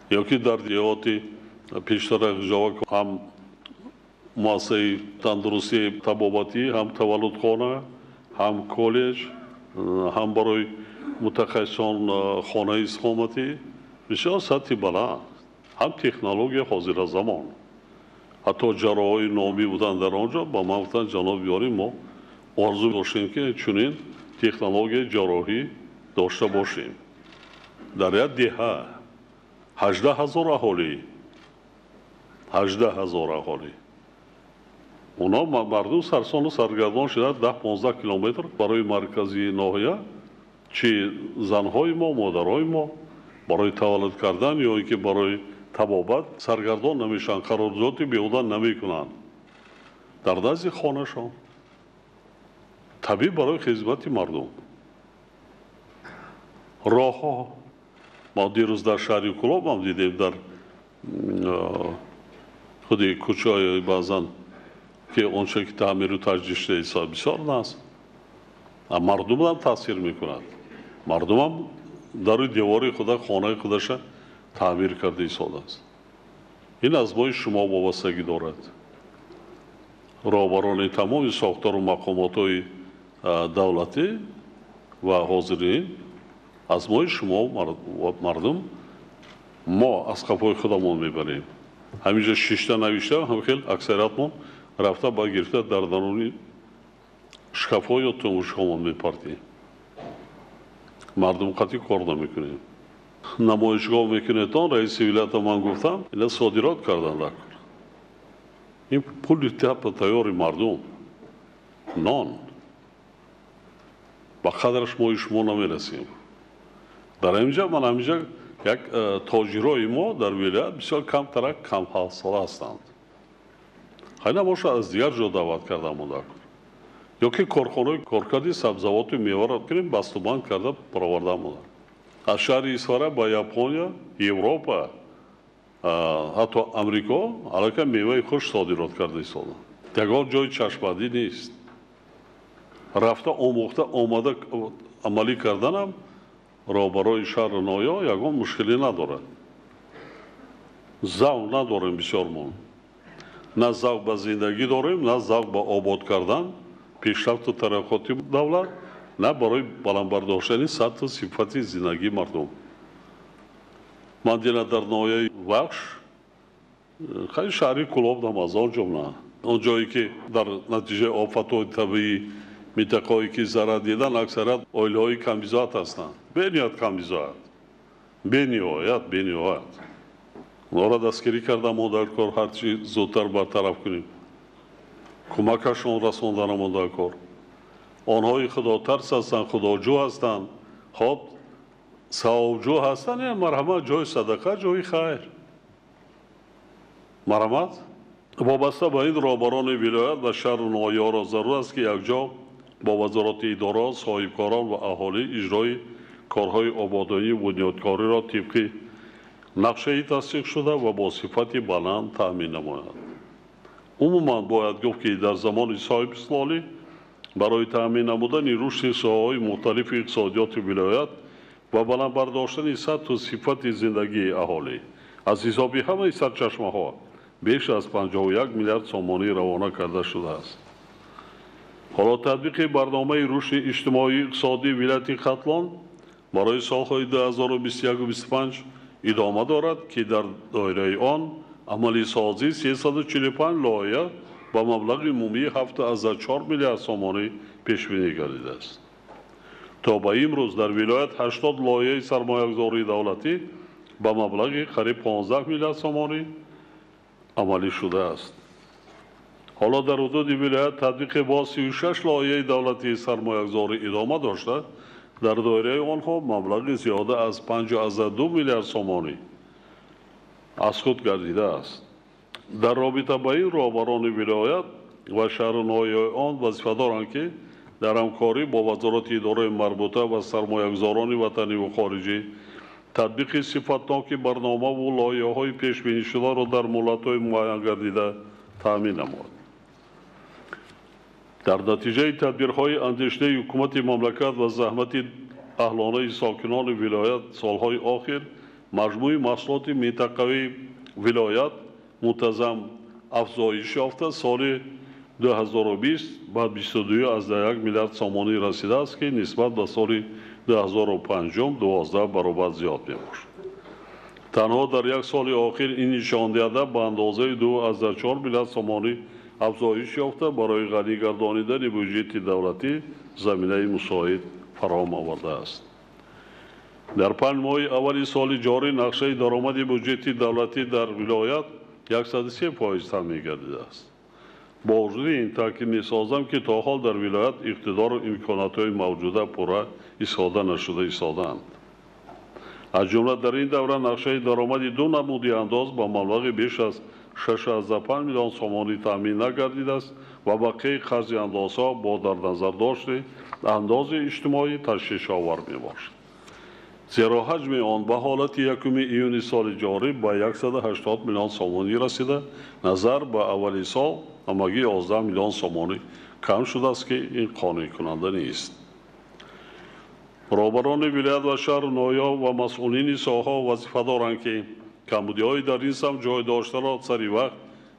Ё ки дар деҳоти пештара Ғижовак ҳам муассисаи тандурустии табобатӣ, ҳам таваллудхона, ҳам коллеҷ, ҳам барои мутахассисон хонаи истиқоматӣ бисёр сатҳи баланд, ҳам технология ҳозиразамон. Ҳатто ҷарроҳҳои номӣ буданд дар он ҷо, ба ман гуфтанд: ҷаноби ёрӣ, мо орзу доштем, ки чунин технологияи ҷарроҳӣ дошта бошем. Дар як деҳа 18 000 аҳолӣ, 18 000 аҳолӣ. Оно мардум сарсону саргардон шуда 10-15 километр барои маркази ноҳия, чи занҳои мо, модарҳои мо барои таваллуд кардан ё ин ки барои табобат саргардон намешаванд, қарордоти беҳуда намекунанд. Дар назди хонашон табиб барои хизмати мардум. Роҳҳо мо дирӯз дар шаҳри Кӯлоб ҳам дидем, дар худи кӯчаҳои баъзан ки онче ки таъмиру таҷдид шуда истода бисёр наст. Мардумам таъсир мекунад. Мардумам дару девори худа, хонаи худаша таъмир карда истодааст. Ин аз мои шумо вобастагӣ дорад. Роҳбарони тамоми сохтору мақомотҳои давлатӣ ва ҳозирин, аз мои шумо мардум, мо аз қафои худамон мебарем. Ҳаминҷо шишта навишта, ҳам хел аксариятмон рафта ба гирифта дар даруни шкафҳо ё тумбушкҳомон мепартем. Мардум қатъи кор намекунем. Намоишгоҳ мекунедон, раиси вилоята ман гуфтам, ила содирот кардан дар кор. Ин пули тапа тайёри мардум, нон. Ба қадраш мои шумо намерасем. Дар ҳаминҷа ман ҳаминҷа Як тоҷирои мо дар вилоят бисёр камтарак камҳавсала ҳастанд. Хай набошад, аз дигар ҷо даъват карда монда кор. Ё ки корхонаи коркарди сабзавоту меваро кунем, бастубанд карда бароварда монда. Аз шаҳри Исфара ба Япония, Европа, ҳатто Амрико аллакай меваи хуш содирот карда истоданд. Ягон ҷои чашмбандӣ нест. Рафта омӯхта омада амалӣ карданам роҳбарои шаҳру ноҳия ягон мушкилӣ надорад. Завқ надорем бисёрмон. На завқ ба зиндагӣ дорем, на завқ ба обод кардан, пешрафту тараққоти давлат, на барои баланд бардоштани сатҳу сифати зиндагии мардум. Ман дина дар ноҳияи Вахш, хеле шаҳри Кӯлоб дам, аз он ҷумла он ҷое ки дар натиҷаи офатҳои табиӣ минтақаҳое ки зарар дидан, аксарият оилаҳои камбизоат ҳастанд. Бениҳоят камбизоат, бениҳоят, бениҳоят. Онҳоро дастгирӣ карда мо дар кор ҳарчи зудтар бартараф кунем, кӯмакашон расондан мо дар кор. Онҳои худотарс ҳастанд, худоҷӯ ҳастанд, хоб савобҷӯ ҳастанд, марҳамат, ҷои садақа, ҷои хайр. Марҳамат. Вобаста ба ин роҳбарони вилоят ва шаҳру ноҳияҳоро зарур аст, ки якҷо бо вазорати идораҳо, соҳибкорон ва аҳолӣ иҷрои корҳои ободонию бунёдкориро тибқи нақшаи тасдиқшуда ва бо сифати баланд таъмин намоянд. Умуман бояд гуфт, ки дар замони соҳибистиқлолӣ барои таъмин намудани рушди соҳаҳои мухталифи иқтисодиёти вилоят ва баланд бардоштани сатҳу сифати зиндагии аҳолӣ аз ҳисоби ҳамаи сарчашмаҳо беш аз 51 миллиард сомонӣ равона карда шудааст. Ҳоло татбиқи барномаи рушди иҷтимоию иқтисодии вилояти Хатлон барои солҳои 2021-25 идома дорад, ки дар доираи он амалисозии 345 лоиҳа ба маблағи умумии 7,4 миллиард сомонӣ пешбинӣ гардидааст. То ба имрӯз дар вилоят 80 лоиҳаи сармоягузории давлатӣ ба маблағи қариб 15 миллиард сомонӣ амалӣ шудааст. Ҳоло дар ҳудуди вилоят татбиқи бо 36 лоиҳаи давлатии сармоягузорӣ идома дошта, дар доираи онҳо маблағи зиёда аз 5,2 миллиард сомонӣ аз худ гардидааст. Дар робита ба ин роҳбарони вилоят ва шаҳру ноҳияҳои он вазифа доранд, ки дар ҳамкорӣ бо вазорати идораи марбута ва сармоягузорони ватаниву хориҷӣ татбиқи сифатноки барномаву лоиҳаҳои пешбинишударо дар муҳлатҳои муайян гардида таъмин намояд. Дар натиҷаи тадбирҳои андешидаи ҳукумати мамлакат ва заҳмати аҳлонаи сокинони вилоят солҳои охир маҷмӯи маҳсулоти минтақавии вилоят мунтазам афзоиш ёфта, соли 2020 ба 22,1 миллиард сомонӣ расидааст, ки нисбат ба соли 2005 12 баробар зиёд мебошад. Танҳо дар як соли охир ин нишондиҳанда ба андозаи 2,4 миллиард сомонӣ афзоиш ёфта, барои ғанӣ гардонидани буҷети давлатӣ заминаи мусоид фароҳам овардааст. Дар 5 моҳи аввали соли ҷорӣ нақшаи даромади буҷети давлатӣ дар вилоят 103% таъмин гардидааст. Бо вуҷуди ин таъкид месозам, ки то ҳол дар вилоят иқтидору имкониятҳои мавҷуда пурра истифода нашуда истодаанд. Аз ҷумла дар ин давра нақшаи даромади ду намуди андоз ба маблағи беш аз 6,5 миллион сомонӣ таъмин нагардидааст ва бақияи қарзи андозҳо бо дар назар дошти андози иҷтимоӣ ташвишовар мебошад. Зеро ҳаҷми он ба ҳолати 1 июни соли ҷорӣ ба 180 миллион сомонӣ расида, назар ба аввали сол ҳамагӣ 11 миллион сомонӣ кам шудааст, ки ин қонеъкунанда нест. Роҳбарони вилоят ва шаҳру ноҳияҳо ва масъулини соҳаҳо вазифа доранд, ки камбудиҳои дар ин самт ҷой доштаро сари вақт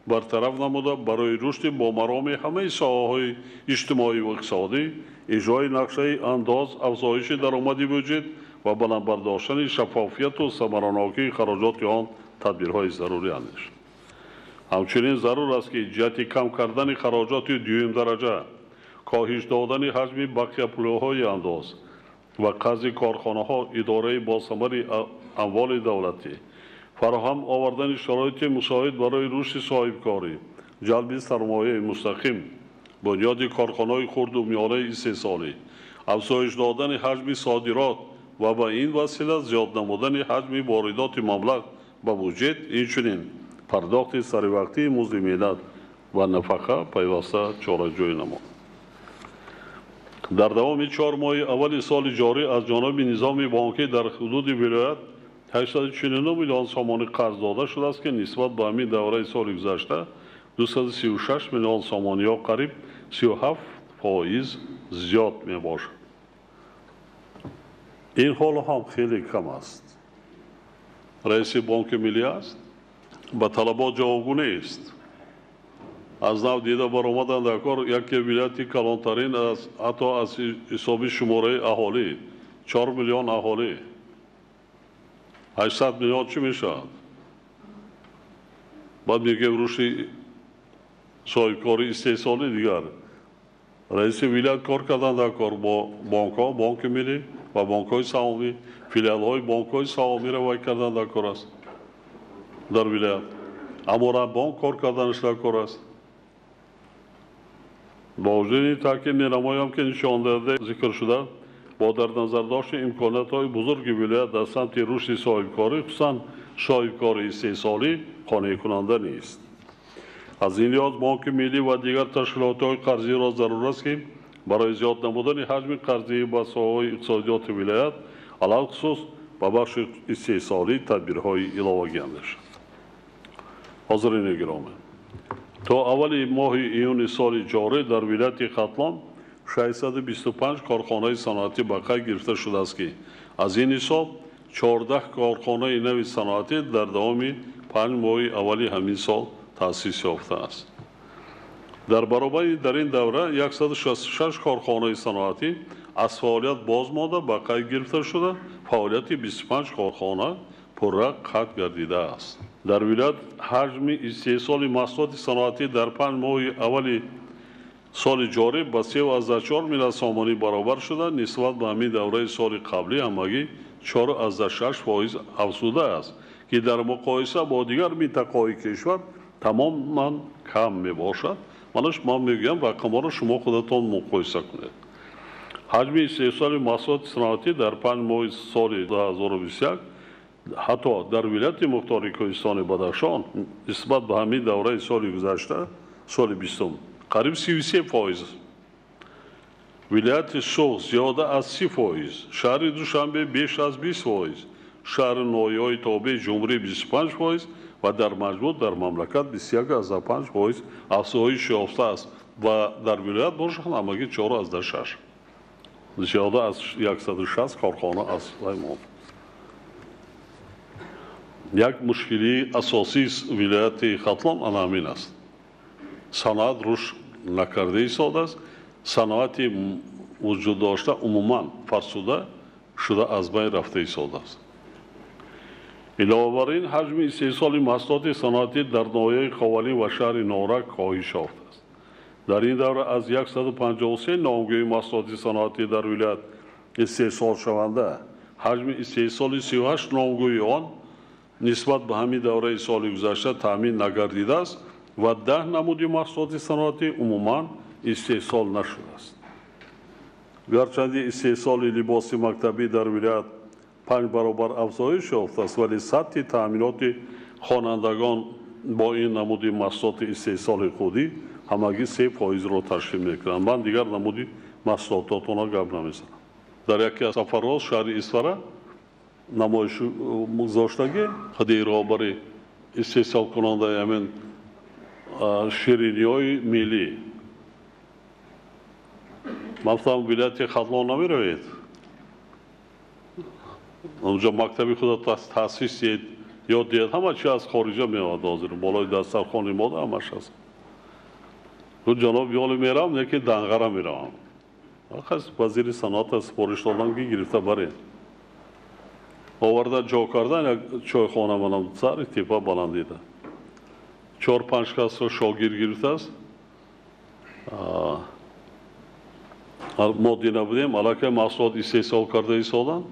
бартараф намуда, барои рушди бомароми ҳамаи соҳаҳои иҷтимоӣ ва иқтисодӣ, иҷрои нақшаи андоз, афзоиши даромади буҷет ва баланд бардоштани шаффофияту самаранокии хароҷоти он тадбирҳои зарурӣ андешанд. Ҳамчунин зарур аст, ки ҷиҳати кам кардани хароҷоти дуюмдараҷа, коҳиш додани ҳаҷми бақияпулиҳои андоз ва қарзи корхонаҳо, идораи босамари амволи давлатӣ, фароҳам овардани шароити мусоид барои рушди соҳибкорӣ, ҷалби сармояи мустақим, бунёди корхонаҳои хурду миёнаи истеҳсолӣ, афзоиш додани ҳаҷми содирот ва ба ин васила зиёд намудани ҳаҷми воридоти маблағ ба буҷет, инчунин пардохти саривақтии музди меҳнат ва нафақа пайваста чораҷӯӣ намуд. Дар давоми 4 моҳи аввали соли ҷорӣ аз ҷониби низоми бонкӣ дар ҳудуди вилоят 849 миллион сомонӣ қарз дода шудааст, ки нисбат ба ҳамин давраи соли гузашта 236 миллион сомонӣ ё қариб 37% зиёд мебошад. Ин ҳоло ҳам хеле кам аст. Раиси Бонки Миллӣ аст, ба талабот ҷавобгӯ нест. Аз нав дида баромадан дар кор яке вилояти калонтарин аз ҳатто аз ҳисоби шумораи аҳолӣ 4 миллион аҳолӣ, 800 миллион чӣ мешавад? Баъд мегӯем рушди соҳибкори истеҳсолӣ дигар. Раиси вилоят кор кардан дар кор бо бонкҳо, Бонки Миллӣ ва бонкҳои саҳомӣ, филиалҳои бонкҳои саҳомиро вай кардан дар кор аст дар вилоят. Амонатбонк кор карданаш дар кор аст. Бо вуҷуди таъкид менамоям, ки нишондиҳандаи зикршуда бо дар назардошти имкониятҳои бузурги вилоят дар самти рушди соҳибкорӣ, хусусан соҳибкории истеҳсолӣ, қонеъкунанда нест. Аз ин лиҳоз Бонки Миллӣ ва дигар ташкилотҳои қарзиро зарур аст, ки барои зиёд намудани ҳаҷми қарзии ба соҳаҳои иқтисодиёти вилоят, алалхусус ба бахши истеҳсолӣ тадбирҳои иловагӣ андешад. Ҳозирини гиромӣ, то аввали моҳи июни соли ҷорӣ дар вилояти Хатлон 625 корхонаи саноатӣ ба қайд гирифта шудааст, ки аз ин ҳисоб 14 корхонаи нави саноатӣ дар давоми 5 моҳи аввали ҳамин сол таъсис ёфтааст. Дар баробари дар ин давра 166 корхонаи саноатӣ аз фаъолият боз монда ба қайд гирифта шуда, фаъолияти 25 корхона пурра қатъ гардидааст. Дар вилоят ҳаҷми истеҳсоли маҳсулоти саноатӣ дар 5 моҳи аввали соли ҷорӣ ба 3,4 миллиард сомонӣ баробар шуда, нисбат ба ҳамин давраи соли қаблӣ ҳамагӣ 4,6% афзудааст, ки дар муқоиса бо дигар минтақаҳои кишвар тамоман кам мебошад. Манаш ман мегӯям, рақамҳоро шумо худатон муқоиса кунед. Ҳаҷми истеҳсоли маҳсулоти саноатӣ дар 5 моҳи соли 2021 ҳатто дар вилояти мухтори Кӯҳистони Бадахшон нисбат ба ҳамин давраи соли гузашта, соли 20, қариб 33%, вилояти Суғд зиёда аз 30%, шаҳри Душанбе беш аз 20%, шаҳри ноҳияҳои тобеи ҷумҳурӣ 25% ва дар маҷмӯъ дар мамлакат 21,5% афзоиш ёфтааст ва дар вилоят бошад ҳамагӣ 4,6, зиёда аз 160 корхона аз вай монд. Як мушкилии асосии вилояти Хатлон ана ҳамин аст. Саноат рушд накарда истодааст, саноати вуҷуд дошта умуман фарсуда шуда аз байн рафта истодааст. Илова бар ин, ҳаҷми истеҳсоли маҳсулоти саноатӣ дар ноҳияи Ховалӣ ва шаҳри Норак коҳиш ёфтааст. Дар ин давра аз 153 номгӯи маҳсулоти саноатӣ дар вилоят истеҳсолшаванда, ҳаҷми истеҳсоли 38 номгӯи он нисбат ба ҳамин давраи соли гузашта таъмин нагардидааст ва 10 намуди маҳсулоти саноатӣ умуман истеҳсол нашудааст. Гарчанди истеҳсоли либоси мактабӣ дар вилоят 5 баробар афзоиш ёфтааст, вале сатҳи таъминоти хонандагон бо ин намуди маҳсулоти истеҳсоли худӣ ҳамагӣ 3%-ро ташкил мекунанд. Ман дигар намуди маҳсулототонро гап намезанам. Дар яке аз сафарҳо шаҳри Исфара намоиш гузоштагӣ худи роҳбари истеҳсолкунандаи ҳамин шириниҳои миллӣ. Ман гуфтам, вилояти Хатлон намеравед? Онҷо мактаби худо таъсис диҳед, ёд диҳед, ҳама чи аз хориҷа меояд ҳозир, болои дастархони мо ҳамаш аст. Гуфт, ҷаноб, ёле меравам, не ки Данғара меравам. Вазири саноат супориш додам, ки гирифта баред. Оварда ҷо кардан як чойхона манам сари тепа баландида. 4-5 касро шогирд гирифтааст. Мо дина будем, аллакай маҳсулот истеҳсол карда истодан.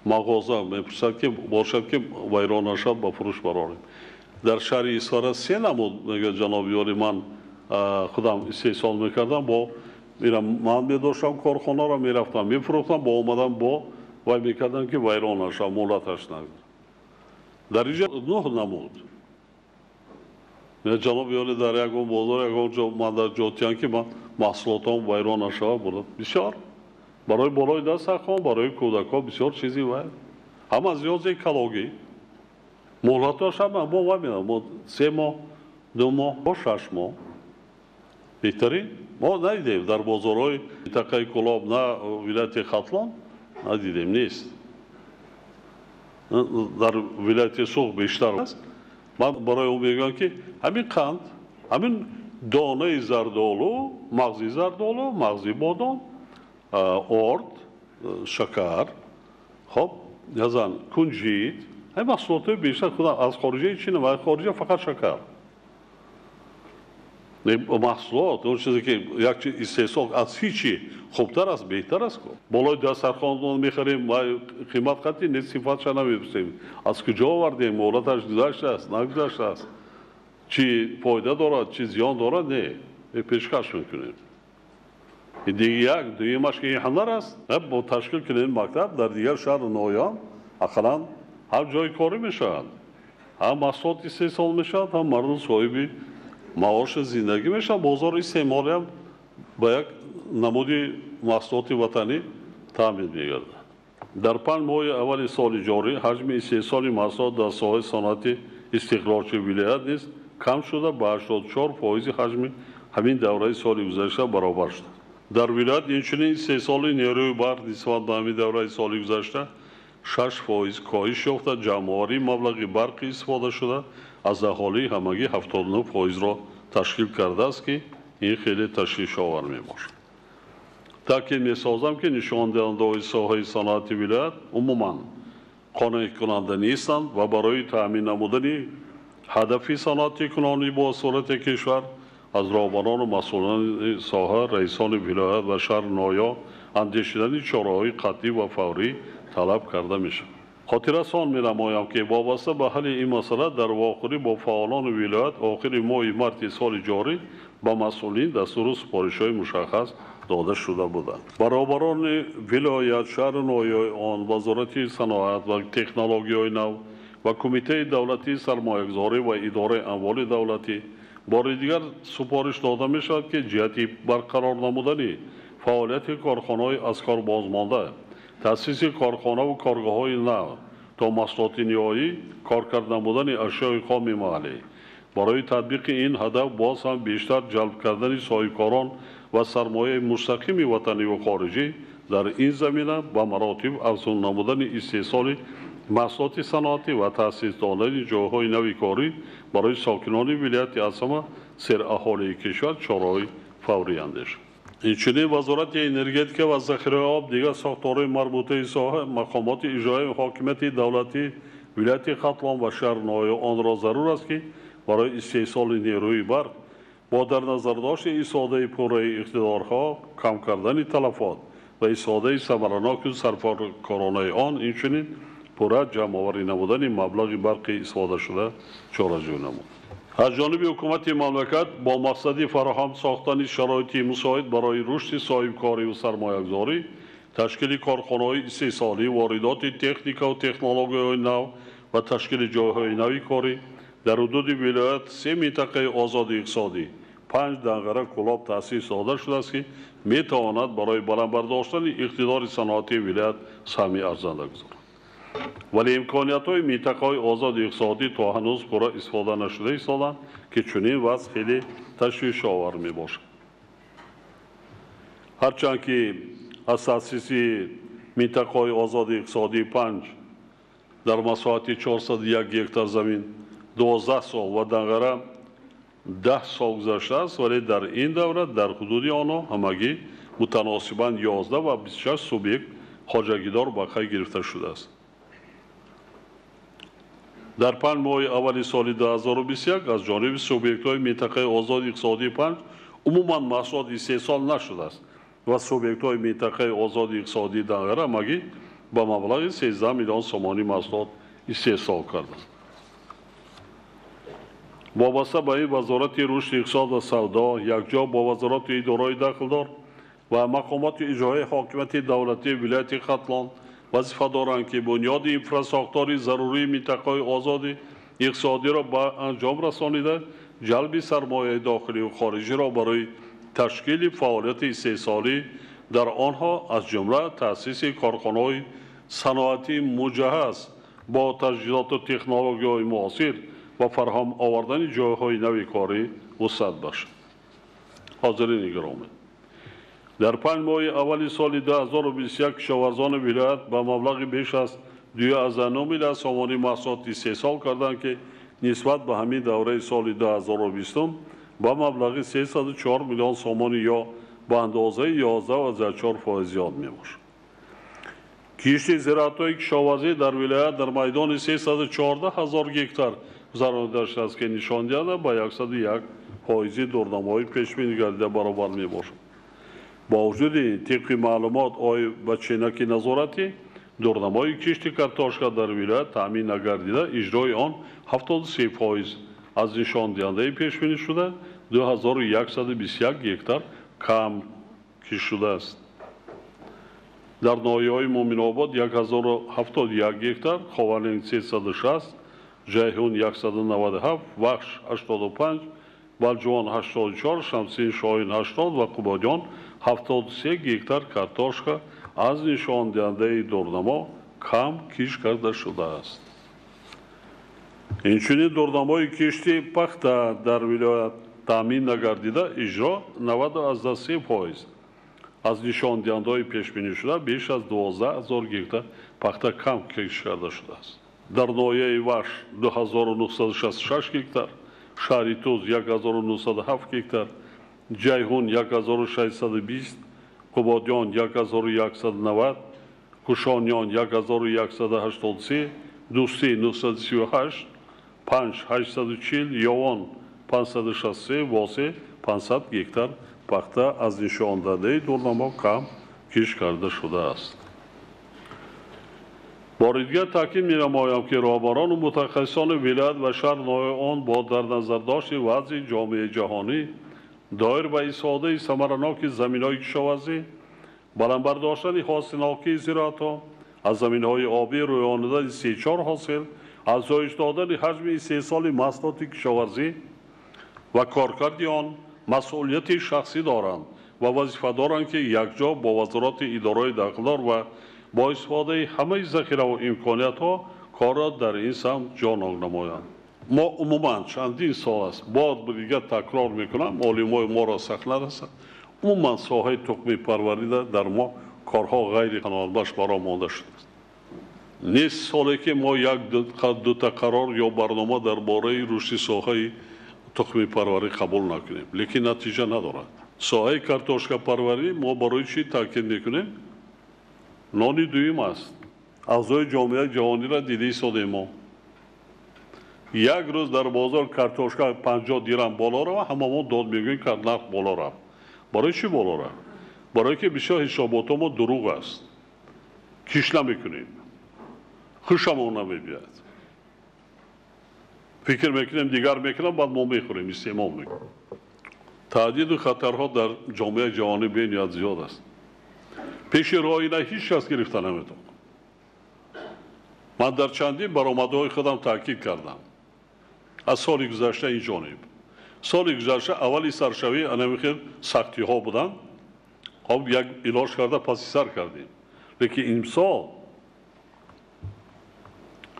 Мағоза мепурсад, ки бошад, ки вайрон нашад, ба фурӯш барорем. Дар шаҳри Исфара 3 намуд, мегӯяд ҷаноби олӣ, ман худам истеҳсол мекардам, бо ман медоштам корхонаро, мерафтам, мефурӯхтам, бо омадам бо Вай мекарданд, ки вайрон нашавад, муҳлаташ нагузарад. Дар инҷа нӯҳ намуд. Ҷаноби олӣ, дар ягон бозор, ягон ҷо ман дар ҷотиян, ки ман маҳсулотам вайрон нашавад, бурд. Бисёр барои болои дастархон, барои кӯдакҳо бисёр чизи вай. Ҳам аз лиҳози экологӣ муҳлатош ҳама мо вай медонам, мо 3 моҳ, 2 моҳ, бо 6 моҳ. Беҳтарин мо надидем дар бозорҳои минтақаи Кӯлоб, на вилояти Хатлон надидем, нест. Дар вилояти Суғд бештар аст. Ман барои ӯ мегӯям, ки ҳамин қанд, ҳамин донаи зардолу, мағзи зардолу, мағзи бодом, орд, шакар, хоб, язан кунҷид, ҳамин маҳсулотҳои бештар худам аз хориҷаи чин ва хориҷа фақат шакар. Маҳсулот, он чизе ки як чиз истеҳсол аз ҳичи хубтар аст, беҳтар аст. Болои дастархон мехарем, қимат қатъи не, сифатша намепурсем. Аз куҷо овардем, муҳлаташ гузаштааст, нагузаштааст, чӣ фоида дорад, чӣ зиён дорад, не, пешкаш мекунем. Як дуюмаш ки ин ҳунар аст, бо ташкил кунем мактаб дар дигар шаҳру ноҳияҳо ақаллан ҳам ҷои корӣ мешавад, ҳам маҳсулот истеҳсол мешавад, ҳам мардум соҳиби маоши зиндагӣ мешавад, бозори истеъмолиам ба як намуди маҳсулоти ватанӣ таъмин мегардад. Дар 5 моҳи аввали соли ҷорӣ ҳаҷми истеҳсоли маҳсулот дар соҳаи саноати истиқлолчии вилоят низ кам шуда, ба 84% ҳаҷми ҳамин давраи соли гузашта баробар шуд. Дар вилоят инчунин истеҳсоли нерӯи барқ нисбат ба ҳамин давраи соли гузашта 6% коҳиш ёфта, ҷамъоварии маблағи барқи истифодашуда аз аҳолии ҳамагӣ 79%-ро ташкил кардааст, ки ин хеле ташвишовар мебошад. Таъкид месозам, ки нишондиҳандаҳои соҳаи саноати вилоят умуман қонеъкунанда нестанд ва барои таъмин намудани ҳадафи саноатикунонӣ бо сурати кишвар аз роҳбарону масъулони соҳа, раисони вилоят ва шаҳру ноҳия андешидани чораҳои қатъӣ ва фаврӣ талаб карда мешавад. Хотиррасон менамоям, ки вобаста ба ҳалли ин масъала дар вохӯрӣ бо фаъолони вилоят охири моҳи марти соли ҷорӣ ба масъулин дастуру супоришҳои мушаххас дода шуда буданд. Ба роҳбарони вилоят, шаҳру ноҳияҳои он, Вазорати саноат ва технологияҳои нав ва Кумитаи давлатии сармоягузорӣ ва идораи амволи давлатӣ бори дигар супориш дода мешавад, ки ҷиҳати барқарор намудани фаъолияти корхонаҳои аз кор бозмонда, таъсиси корхонаву коргоҳҳои нав то маҳсулоти ниҳоӣ, коркард намудани ашёи хоми маҳаллӣ, барои татбиқи ин ҳадаф боз ҳам бештар ҷалб кардани соҳибкорон ва сармояи мустақими ватаниву хориҷӣ дар ин замина ба маротиб афзун намудани истеҳсоли маҳсулоти саноатӣ ва таъсис додани ҷойҳои нави корӣ барои сокинони вилояти аз ҳама сераҳолии кишвар чораҳои фаврӣ андешад. Инчунин Вазорати энергетика ва захираи об, дигар сохторҳои марбутаи соҳа, мақомоти иҷроияи ҳокимияти давлатӣ вилояти Хатлон ва шаҳру ноҳияи онро зарур аст, ки барои истеҳсоли нерӯи барқ бо дар назардошти истифодаи пурраи иқтидорҳо, кам кардани талафот ва истифодаи самараноку сарфакоронаи он, инчунин пурра ҷамъоварӣ намудани маблағи барқи истифодашуда чораҷӯӣ намуд. Аз ҷониби ҳукумати мамлакат бо мақсади фароҳам сохтани шароити мусоид барои рушди соҳибкориву сармоягузорӣ, ташкили корхонаҳои истеҳсолӣ, воридоти техникаву технологияҳои нав ва ташкили ҷойҳои нави корӣ дар ҳудуди вилоят 3 минтақаи озоди иқтисодӣ, 5 Данғара, Кӯлоб таъсис дода шудааст, ки метавонад барои баланд бардоштани иқтидори саноатии вилоят саҳми арзанда гузорад. Вале имкониятҳои минтақаҳои озоди иқтисодӣ то ҳанӯз пурра истифода нашуда истоданд, ки чунин вазъ хеле ташвишовар мебошад. Ҳарчанд ки аз таъсиси минтақаҳои озоди иқтисодии 5 дар масоҳати 401 гектар замин 12 сол ва Данғара 10 сол гузаштааст, вале дар ин давра дар ҳудуди онҳо ҳамагӣ мутаносибан 11 ва 26 субъект хоҷагидор ба қайд гирифта шудааст. Дар 5 моҳи аввали соли 2021 аз ҷониби субъектҳои минтақаи озоди иқтисодии 5 умуман маҳсулот истеҳсол нашудааст ва субъектҳои минтақаи озоди иқтисодии Данғара ҳамагӣ ба маблағи 13 миллион сомонӣ маҳсулот истеҳсол карданд. Вобаста ба ин Вазорати рушди иқтисод ва савдо якҷо бо Вазорати идораҳои дахлдор ва мақомоти иҷроияи ҳокимияти давлатии вилояти Хатлон вазифа доранд, ки бунёди инфрасохтори зарурии минтақаҳои озоди иқтисодиро ба анҷом расонида, ҷалби сармояи дохилию хориҷиро барои ташкили фаъолияти истеҳсолӣ дар онҳо, аз ҷумла таъсиси корхонаҳои саноатии муҷаҳҳаз бо таҷҳизоту технологияҳои муосир ва фароҳам овардани ҷойҳои нави корӣ вусъат бахшад. Ҳозирини гиромӣ, дар 5 моҳи аввали соли 2021 кишоварзони вилоят ба маблағи беш аз 2,9 миллиард сомонӣ маҳсулот истеҳсол карданд, ки нисбат ба ҳамин давраи соли 2020 ба маблағи 304 миллион сомонӣ ё ба андозаи 11,4% зиёд мебошад. Кишти зироатҳои кишоварзӣ дар вилоят дар майдони 314 ҳазор гектар гузаронида шудааст, ки нишондиҳанда ба 101% дурнамои пешбинӣ гардида баробар мебошад. Бо вуҷуди ин, тибқи маълумот оид ба ченаки назоратӣ, дурнамои кишти картошка дар вилоят таъмин нагардида, иҷрои он 73% аз нишондиҳандаи пешбинӣ шуда, 2121 гектар кам кишт шудааст. Дар ноҳияҳои Муъминобод 1071 гектар, Ховалинг 360, Ҷайҳун 197, Вахш 85, Балҷувон 84, Шамсиддин Шоҳин 80 ва Қубодиён 73 гектар картошка аз нишондиҳандаи дурнамо кам кишт карда шудааст. Инчунин дурнамои кишти пахта дар вилоят таъмин нагардида, иҷро 90,3% аз нишондиҳандаҳои пешбинӣ шуда, беш аз 12 ҳазор гектар пахта кам кишт карда шудааст. Дар ноҳияи Вахш 2966 гектар, шаҳри Туз 1907 гектар, Ҷайҳун 1620, Қубодиён 1190, Кушониён 1183, Дӯстӣ 938, Панҷ 840, Ёвон 563, Восеъ 500 гектар пахта аз нишондиҳандаи дурнамо кам кишт карда шудааст. Бори дигар таъкид менамоям, ки роҳбарону мутахассисони вилоят ва шаҳр ноҳияи он бо дар назардошти вазъи ҷомеаи ҷаҳонӣ доир ба истифодаи самараноки заминҳои кишоварзӣ, баланд бардоштани ҳосилнокии зироатҳо аз заминҳои обӣ, рӯёнидани 34 ҳосил, афзоиш додани ҳаҷми истеҳсоли маҳсулоти кишоварзӣ ва коркарди он масъулияти шахсӣ доранд ва вазифа доранд, ки якҷо бо вазорати идораҳои дахлдор ва бо истифодаи ҳамаи захираву имкониятҳо корро дар ин самт ҷонок намоянд. Мо умуман чандин сол аст, бор дигар такрор мекунам, олимои моро сахт нарасад, умуман соҳаи тухмипарварида дар мо корҳо ғайриқаноатбахш баро монда шудааст. Нест соле ки мо як дута қарор ё барнома дар бораи рушди соҳаи тухмипарварӣ қабул накунем, лекин натиҷа надорад. Соҳаи картошкапарварӣ мо барои чӣ таъкид мекунем? Нони дуюм аст. Аъзои ҷомеаи ҷаҳониро дида истодем мо. Як рӯз дар бозор картошка 50 дирам боло рава, ҳамамон дод мегӯем, ки нарх боло рафт. Барои чӣ боло рафт? Барое ки бисёр ҳисоботҳо мо дурӯғ аст. Киш намекунем, хушамон намебиёд. Фикр мекунем, дигар мекунам, баъд мо мехӯрем, истеъмол мекунем. Таҳдиду хатарҳо дар ҷомеаи ҷаҳонӣ бениҳоят зиёд аст. Пеши роҳи ина ҳеҷ кас гирифта наметавонад. Ман дар чандин баромадҳои худам таъкид кардам. Аз соли гузашта ин ҷониб. Соли гузашта аввали саршавии анами хел сахтиҳо буданд. Хоб як илоҷ карда паси сар кардем. Лекин имсол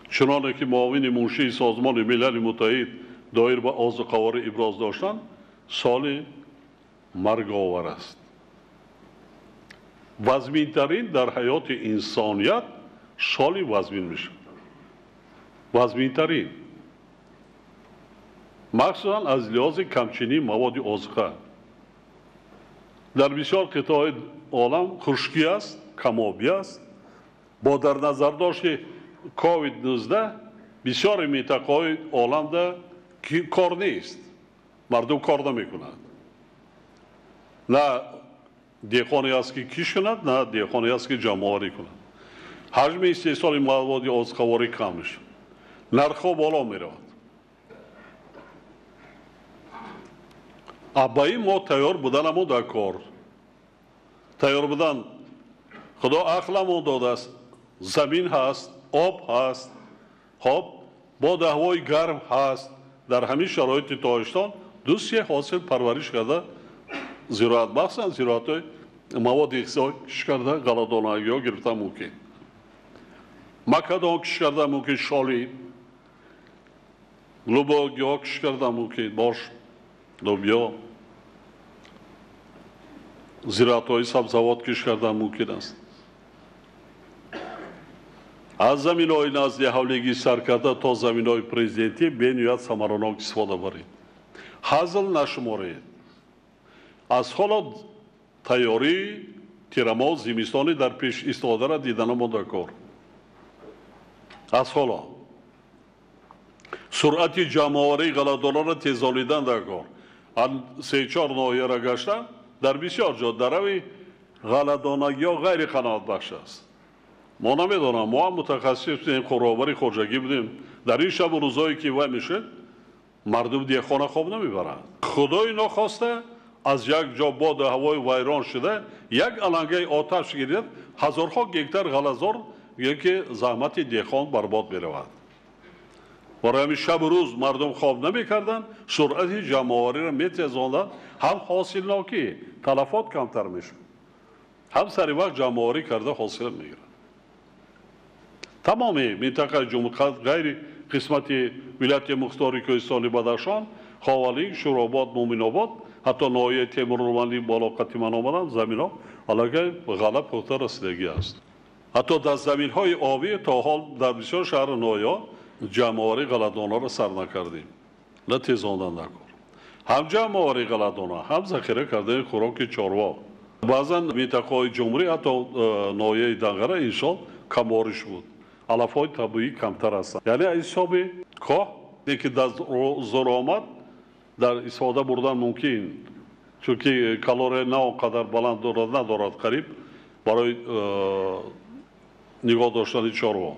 чуноне ки муовини муншии Созмони Милали Муттаҳид доир ба озуқаворӣ иброз доштанд, соли марговар аст. Вазминтарин дар ҳаёти инсоният соли вазмин мешавад. Вазминтарин. Махсусан аз лиҳози камчинии маводи озуқа. Дар бисёр қитъаҳои олам хушкӣ аст, камобӣ аст. Бо дар назардошти COVID-19 бисёри минтақаҳои оламда кор нест. Мардум кор намекунад. На деҳқоне аст, ки киш кунад, на деҳқоне аст, ки ҷамъоварӣ кунад. Ҳаҷми истеҳсоли маводи озуқаворӣ кам мешавад. Нархҳо боло меравад. Ба ин мо тайёр буданамон дар кор. Тайёр будан Худо ақламон додааст, Замин ҳаст, об ҳаст, хоб, боду ҳавои гарм ҳаст. Дар ҳамин шароити Тоҷикистон 2-3 ҳосил парвариш карда зироат, махсусан зироатҳои маводи ғизоӣ кишт карда ғалладонагиҳо гирифта мумкин. Макадон кишт карда мумкин, шоли, лубогиҳо кишт карда мумкин, бош, лубиё, зироатҳои сабзавот кишт карда мумкин аст. Аз заминҳои назди ҳавлигӣ сар карда то заминҳои президентӣ бениҳоят самаранок истифода баред. Ҳазл нашуморед. Аз ҳоло тайёрии тирамоҳ зимистони дар пеш истифодаро дидана монда кор. Аз ҳоло суръати ҷамъоварии ғалладонаро тезолидан дар кор. 3-4 ноҳияро гашта дар бисёр ҷо дарави ғалладонагиҳо ғайриқаноатбахш аст. Мо намедонам, мо ҳам мутахассис будем, роҳбари хоҷагӣ будем. Дар ин шабу рӯзое ки вай мешуд, мардум деҳқона хоб намебарад. Худои нохоста аз як ҷо боду ҳавои вайрон шуда, як алангаи оташ гирифт, ҳазорҳо гектар ғаллазор ки заҳмати деҳқон барбод меравад. Барои ҳамин шабу рӯз мардум хоб намекарданд, суръати ҷамъовариро метезонданд, ҳам ҳосилнокӣ, талафот камтар мешуд, ҳам сари вақт ҷамъоварӣ карда ҳосил мегирад. Тамоми минтақаи ҷумҳур ғайри қисмати вилояти мухтори Кӯҳистони Бадахшон, Ховалинг, Шӯробод, Муъминобод, ҳатто ноҳияи Темурмалӣ боло қати ман омадам, заминҳо аллакай ғалла пухта расидагӣ аст. Ҳатто дар заминҳои обӣ то ҳол дар бисёр шаҳру ноҳияҳо ҷамъоварии ғалладонаро сар накардем, на тезондан дар кор. Ҳам ҷамъоварии ғалладона, ҳам захира кардани хӯроки чорво. Баъзан минтақаҳои ҷумҳурӣ, ҳатто ноҳияи Данғара ин сол камбориш буд. Алафҳои табиӣ камтар ҳастанд. Яъне аз ҳисоби коҳ, ки дар зор омад, дар истифода бурдан мумкин, чунки калория на он қадар баланд дорад, надорад қариб барои нигоҳ доштани чорво.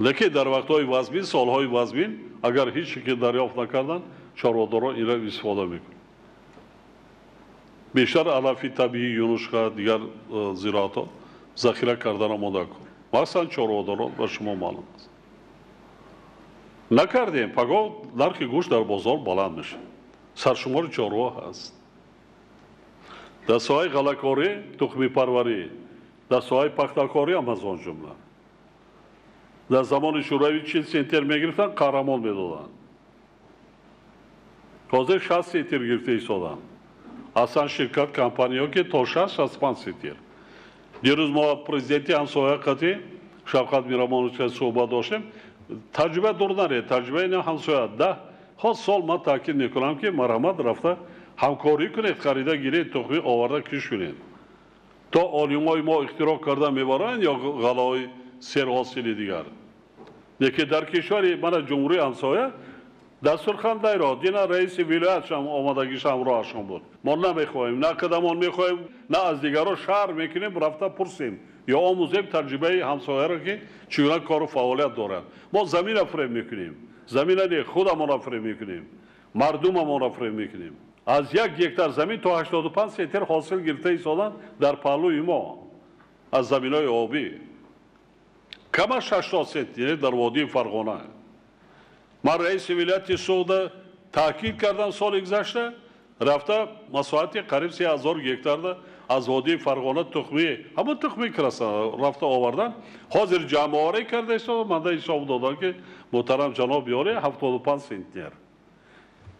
Лекин дар вақтҳои вазмин, солҳои вазмин, агар ҳеҷ ки дарёфт накарданд, чорводорон инро истифода мекунанд. Бештар алафи табиӣ, юнушқа, дигар зироатҳо захира кардан омода кун. Махсусан чорводорон ба шумо маълум аст. Накардем, пагоҳ нархи гӯшт дар бозор баланд мешавад. Саршумори чорво ҳаст. Дар соҳаи ғаллакорӣ, тухмипарварӣ, дар соҳаи пахтакорӣ ҳам аз он ҷумла. Дар замони Шӯравӣ 40 центнер мегирифтанд, қаҳрамон медоданд. Ҳозир 60 центнер гирифта истоданд. Аслан ширкат компаниҳо ки то 60-65 центнер. Дирӯз мо президенти ҳамсоя қатӣ Шавкат Миромонович суҳбат доштем. Таҷриба дур наред, таҷрибаи ин ҳамсоя. 10 сол ман таъкид мекунам ки марҳамат рафта ҳамкорӣ кунед, харида гиред, тухмӣ оварда кишт кунед. То олимои мо ихтироъ карда мебаранд ё ғаллаҳои серҳосили дигар. Лекин дар кишвари мана ҷумҳурии ҳамсоя дар Сурхандайро дина раиси вилоятшам омадагиш ҳамроҳашон буд. Мо намехоҳем, на қадамон мехоҳем, на аз дигарро шаҳр мекунем, рафта пурсем ё омӯзем таҷрибаи ҳамсояро ки чӣ гуна кору фаъолият дорад. Мо замина фиреб мекунем, замина не, худамонро фиреб мекунем, мардумамонро фиреб мекунем. Аз 1 гектар замин то 85 центнер ҳосил гирифта истоданд дар паҳлӯи мо аз заминҳои обӣ. Камаш 80 центнер дар водии Фарғона. Ман раиси вилояти Суғда таъкид кардам соли гузашта, рафта масоҳати қариб 3000 гектарда аз водии Фарғона тухмӣ, ҳамон тухмӣ краса рафта овардан. Ҳозир ҷамъоварӣ карда истода, манда ҳисоб додам ки муҳтарам ҷаноб ёре 75 центнер.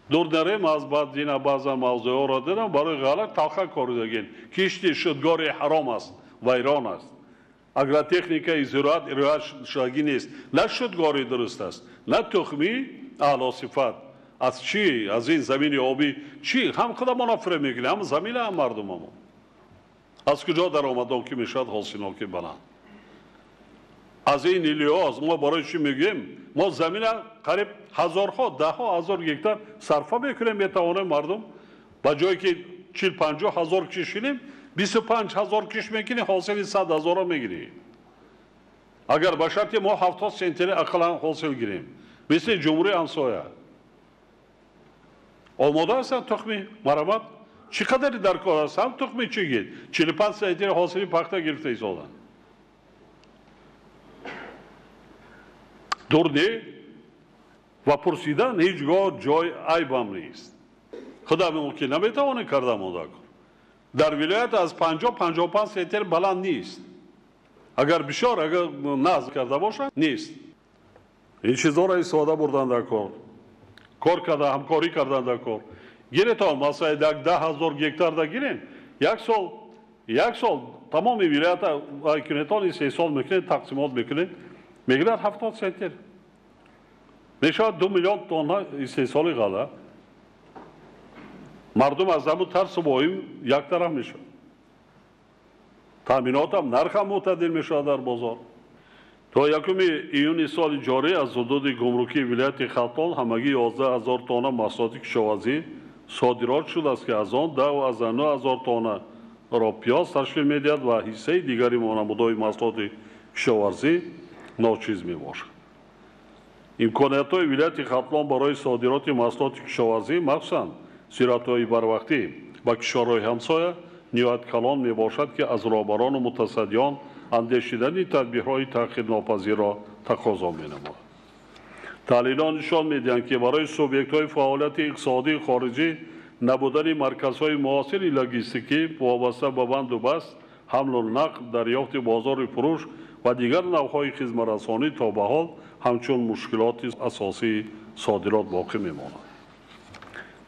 Дур нарем, аз баъд дина баъзан мавзӯъҳоро дидам, барои ғалат талха коридагин. Кишти шудгори ҳаром аст, вайрон аст. Агротехникаи зироат риоят шудагӣ нест. На шудгори дуруст аст, на тухмӣ аълосифат. Аз чӣ? Аз ин замини обӣ чӣ? Ҳам худамонро фиреб мекунем, ҳам замина, ҳам мардумамон. Аз куҷо даромадон ки мешавад ҳосилнокӣ баланд? Аз ин лиҳоз мо барои чӣ мегӯем? Мо замина қариб ҳазорҳо, даҳҳо ҳазор гектар сарфа мекунем, метавонем мардум ба ҷое ки 40-50 ҳазор киш шинем, 25 ҳазор киш мекунӣ, ҳосили 100 ҳазорро мегирӣ. Агар ба шарти мо 70 центнер ақаллан ҳосил гирем, мисли ҷумҳурии ҳамсоя. Омода ҳастанд тухми марҳамат? Чӣ қадаре дар кор аст? Ҳам тухми чӣ гир? 45 центнер ҳосили пахта гирифта истоданд. Дур не ва пурсидан ҳеҷ гоҳ ҷой айбам нест. Худамон ки наметавонем карда монда кор. Дар вилоят аз 50-55 центнер баланд нест. Агар бисёр, агар назм карда бошад, нест. Ин чизҳоро истифода бурдан дар кор. Кор карда, ҳамкорӣ кардан дар кор. Гиретон, масалан, 10 000 гектар да гирем, як сол тамоми вилоята кунетон истеҳсол мекунед, тақсимот мекунед, мегирад 70 центнер. Мешавад 2 миллион тонна истеҳсоли ғалла. Мардум аз ҳамун тарсу воҳим як тараф мешавад. Таъминотам нархам мӯътадил мешавад дар бозор. То 1 июни соли ҷорӣ аз ҳудуди гумрукии вилояти Хатлон ҳамагӣ 11 000 тонна маҳсулоти кишоварзӣ содирот шудааст, ки аз он 10,9 ҳазор тонна ро пиёз ташкил медиҳад ва ҳиссаи дигари намудҳои маҳсулоти кишоварзӣ ночиз мебошад. Имкониятҳои вилояти Хатлон барои содироти маҳсулоти кишоварзӣ, махсусан зироатҳои барвақтӣ ба кишварҳои ҳамсоя ниҳоят калон мебошад, ки аз роҳбарону мутасаддиён андешидани тадбирҳои таъхирнопазирро тақозо менамояд. Таҳлилҳо нишон медиҳанд, ки барои субъектҳои фаъолияти иқтисодии хориҷӣ набудани марказҳои муосири логистикӣ вобаста ба банду баст, ҳамлу нақл, дарёфти бозори фурӯш ва дигар навъҳои хизматрасонӣ то ба ҳол ҳамчун мушкилоти асосии содирот боқӣ мемонад.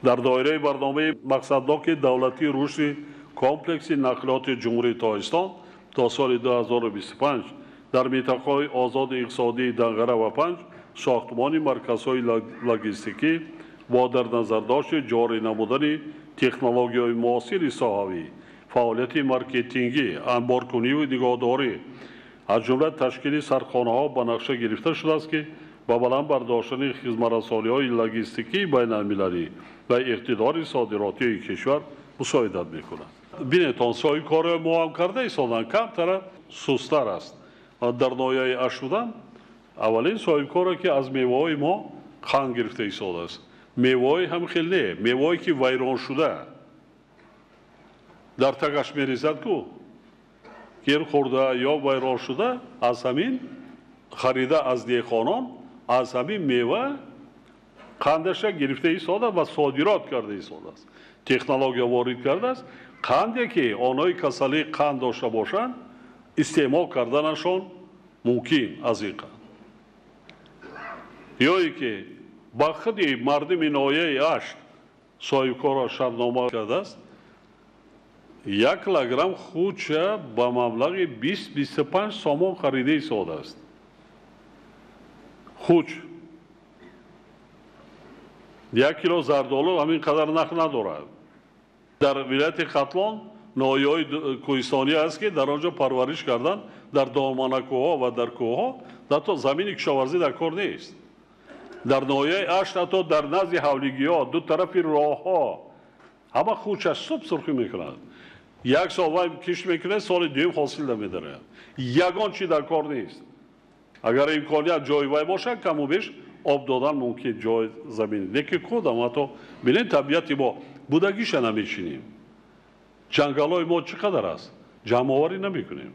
Дар доираи барномаи мақсадноки давлатии рушди комплекси нақлиёти Ҷумҳурии Тоҷикистон то соли 2025 дар минтақаҳои озоди иқтисодии Данғара ва Панҷ сохтмони марказҳои логистикӣ бо дар назардошти ҷорӣ намудани технологияҳои муосири соҳавӣ, фаъолияти маркетингӣ, анборкуниву нигоҳдорӣ, аз ҷумла ташкили сархонаҳо ба нақша гирифта шудааст, ки ба баланд бардоштани хизматрасониҳои логистикии байналмилалӣ ва иқтидори содиротии кишвар мусоидат мекунад. Бинетон, соҳибкорҳои мо ҳам карда истоданд, камтара сустар аст. Дар ноҳияи Ашудан аввалин соҳибкоре, ки аз меваҳои мо қанд гирифта истодааст. Меваҳои ҳам хел не, меваҳое ки вайрон шуда дар тагаш мерезад ку, гир хӯрда ё вайрон шуда, аз ҳамин харида аз деҳқонон, аз ҳамин мева қандаша гирифта истода ва содирот карда истодааст. Технология ворид кардааст. Қанде ки онҳои касалии қанд дошта бошанд, истеъмол карданашон мумкин аз ин қанд. Ё ки ба худи мардуми ноҳияи Ашт соҳибкорро шартнома кардааст, 1 килограмм хуча ба маблағи 20-25 сомон харида истодааст. Хуч 1 кило зардолу ҳамин қадар нарх надорад. Дар вилояти Хатлон ноҳияҳои кӯҳистонӣ аст, ки дар он ҷо парвариш кардан дар доманакӯҳҳо ва дар кӯҳҳо ҳатто замини кишоварзӣ дар кор нест. Дар ноҳияи Ашт ҳатто дар назди ҳавлигиҳо, ду тарафи роҳҳо ҳама хуча суб сурхӣ мекунад. Як сол вай кишт мекунад, соли дуюм ҳосил намедарад. Ягон чи дар кор нест. Агар имконият ҷои вай бошад, каму беш об додан мумкин ҷои замин. Лекин кудам ҳатто бинед табиати мо будагиша намечинем. Ҷангалҳои мо чӣ қадар аст? Ҷамъоварӣ намекунем.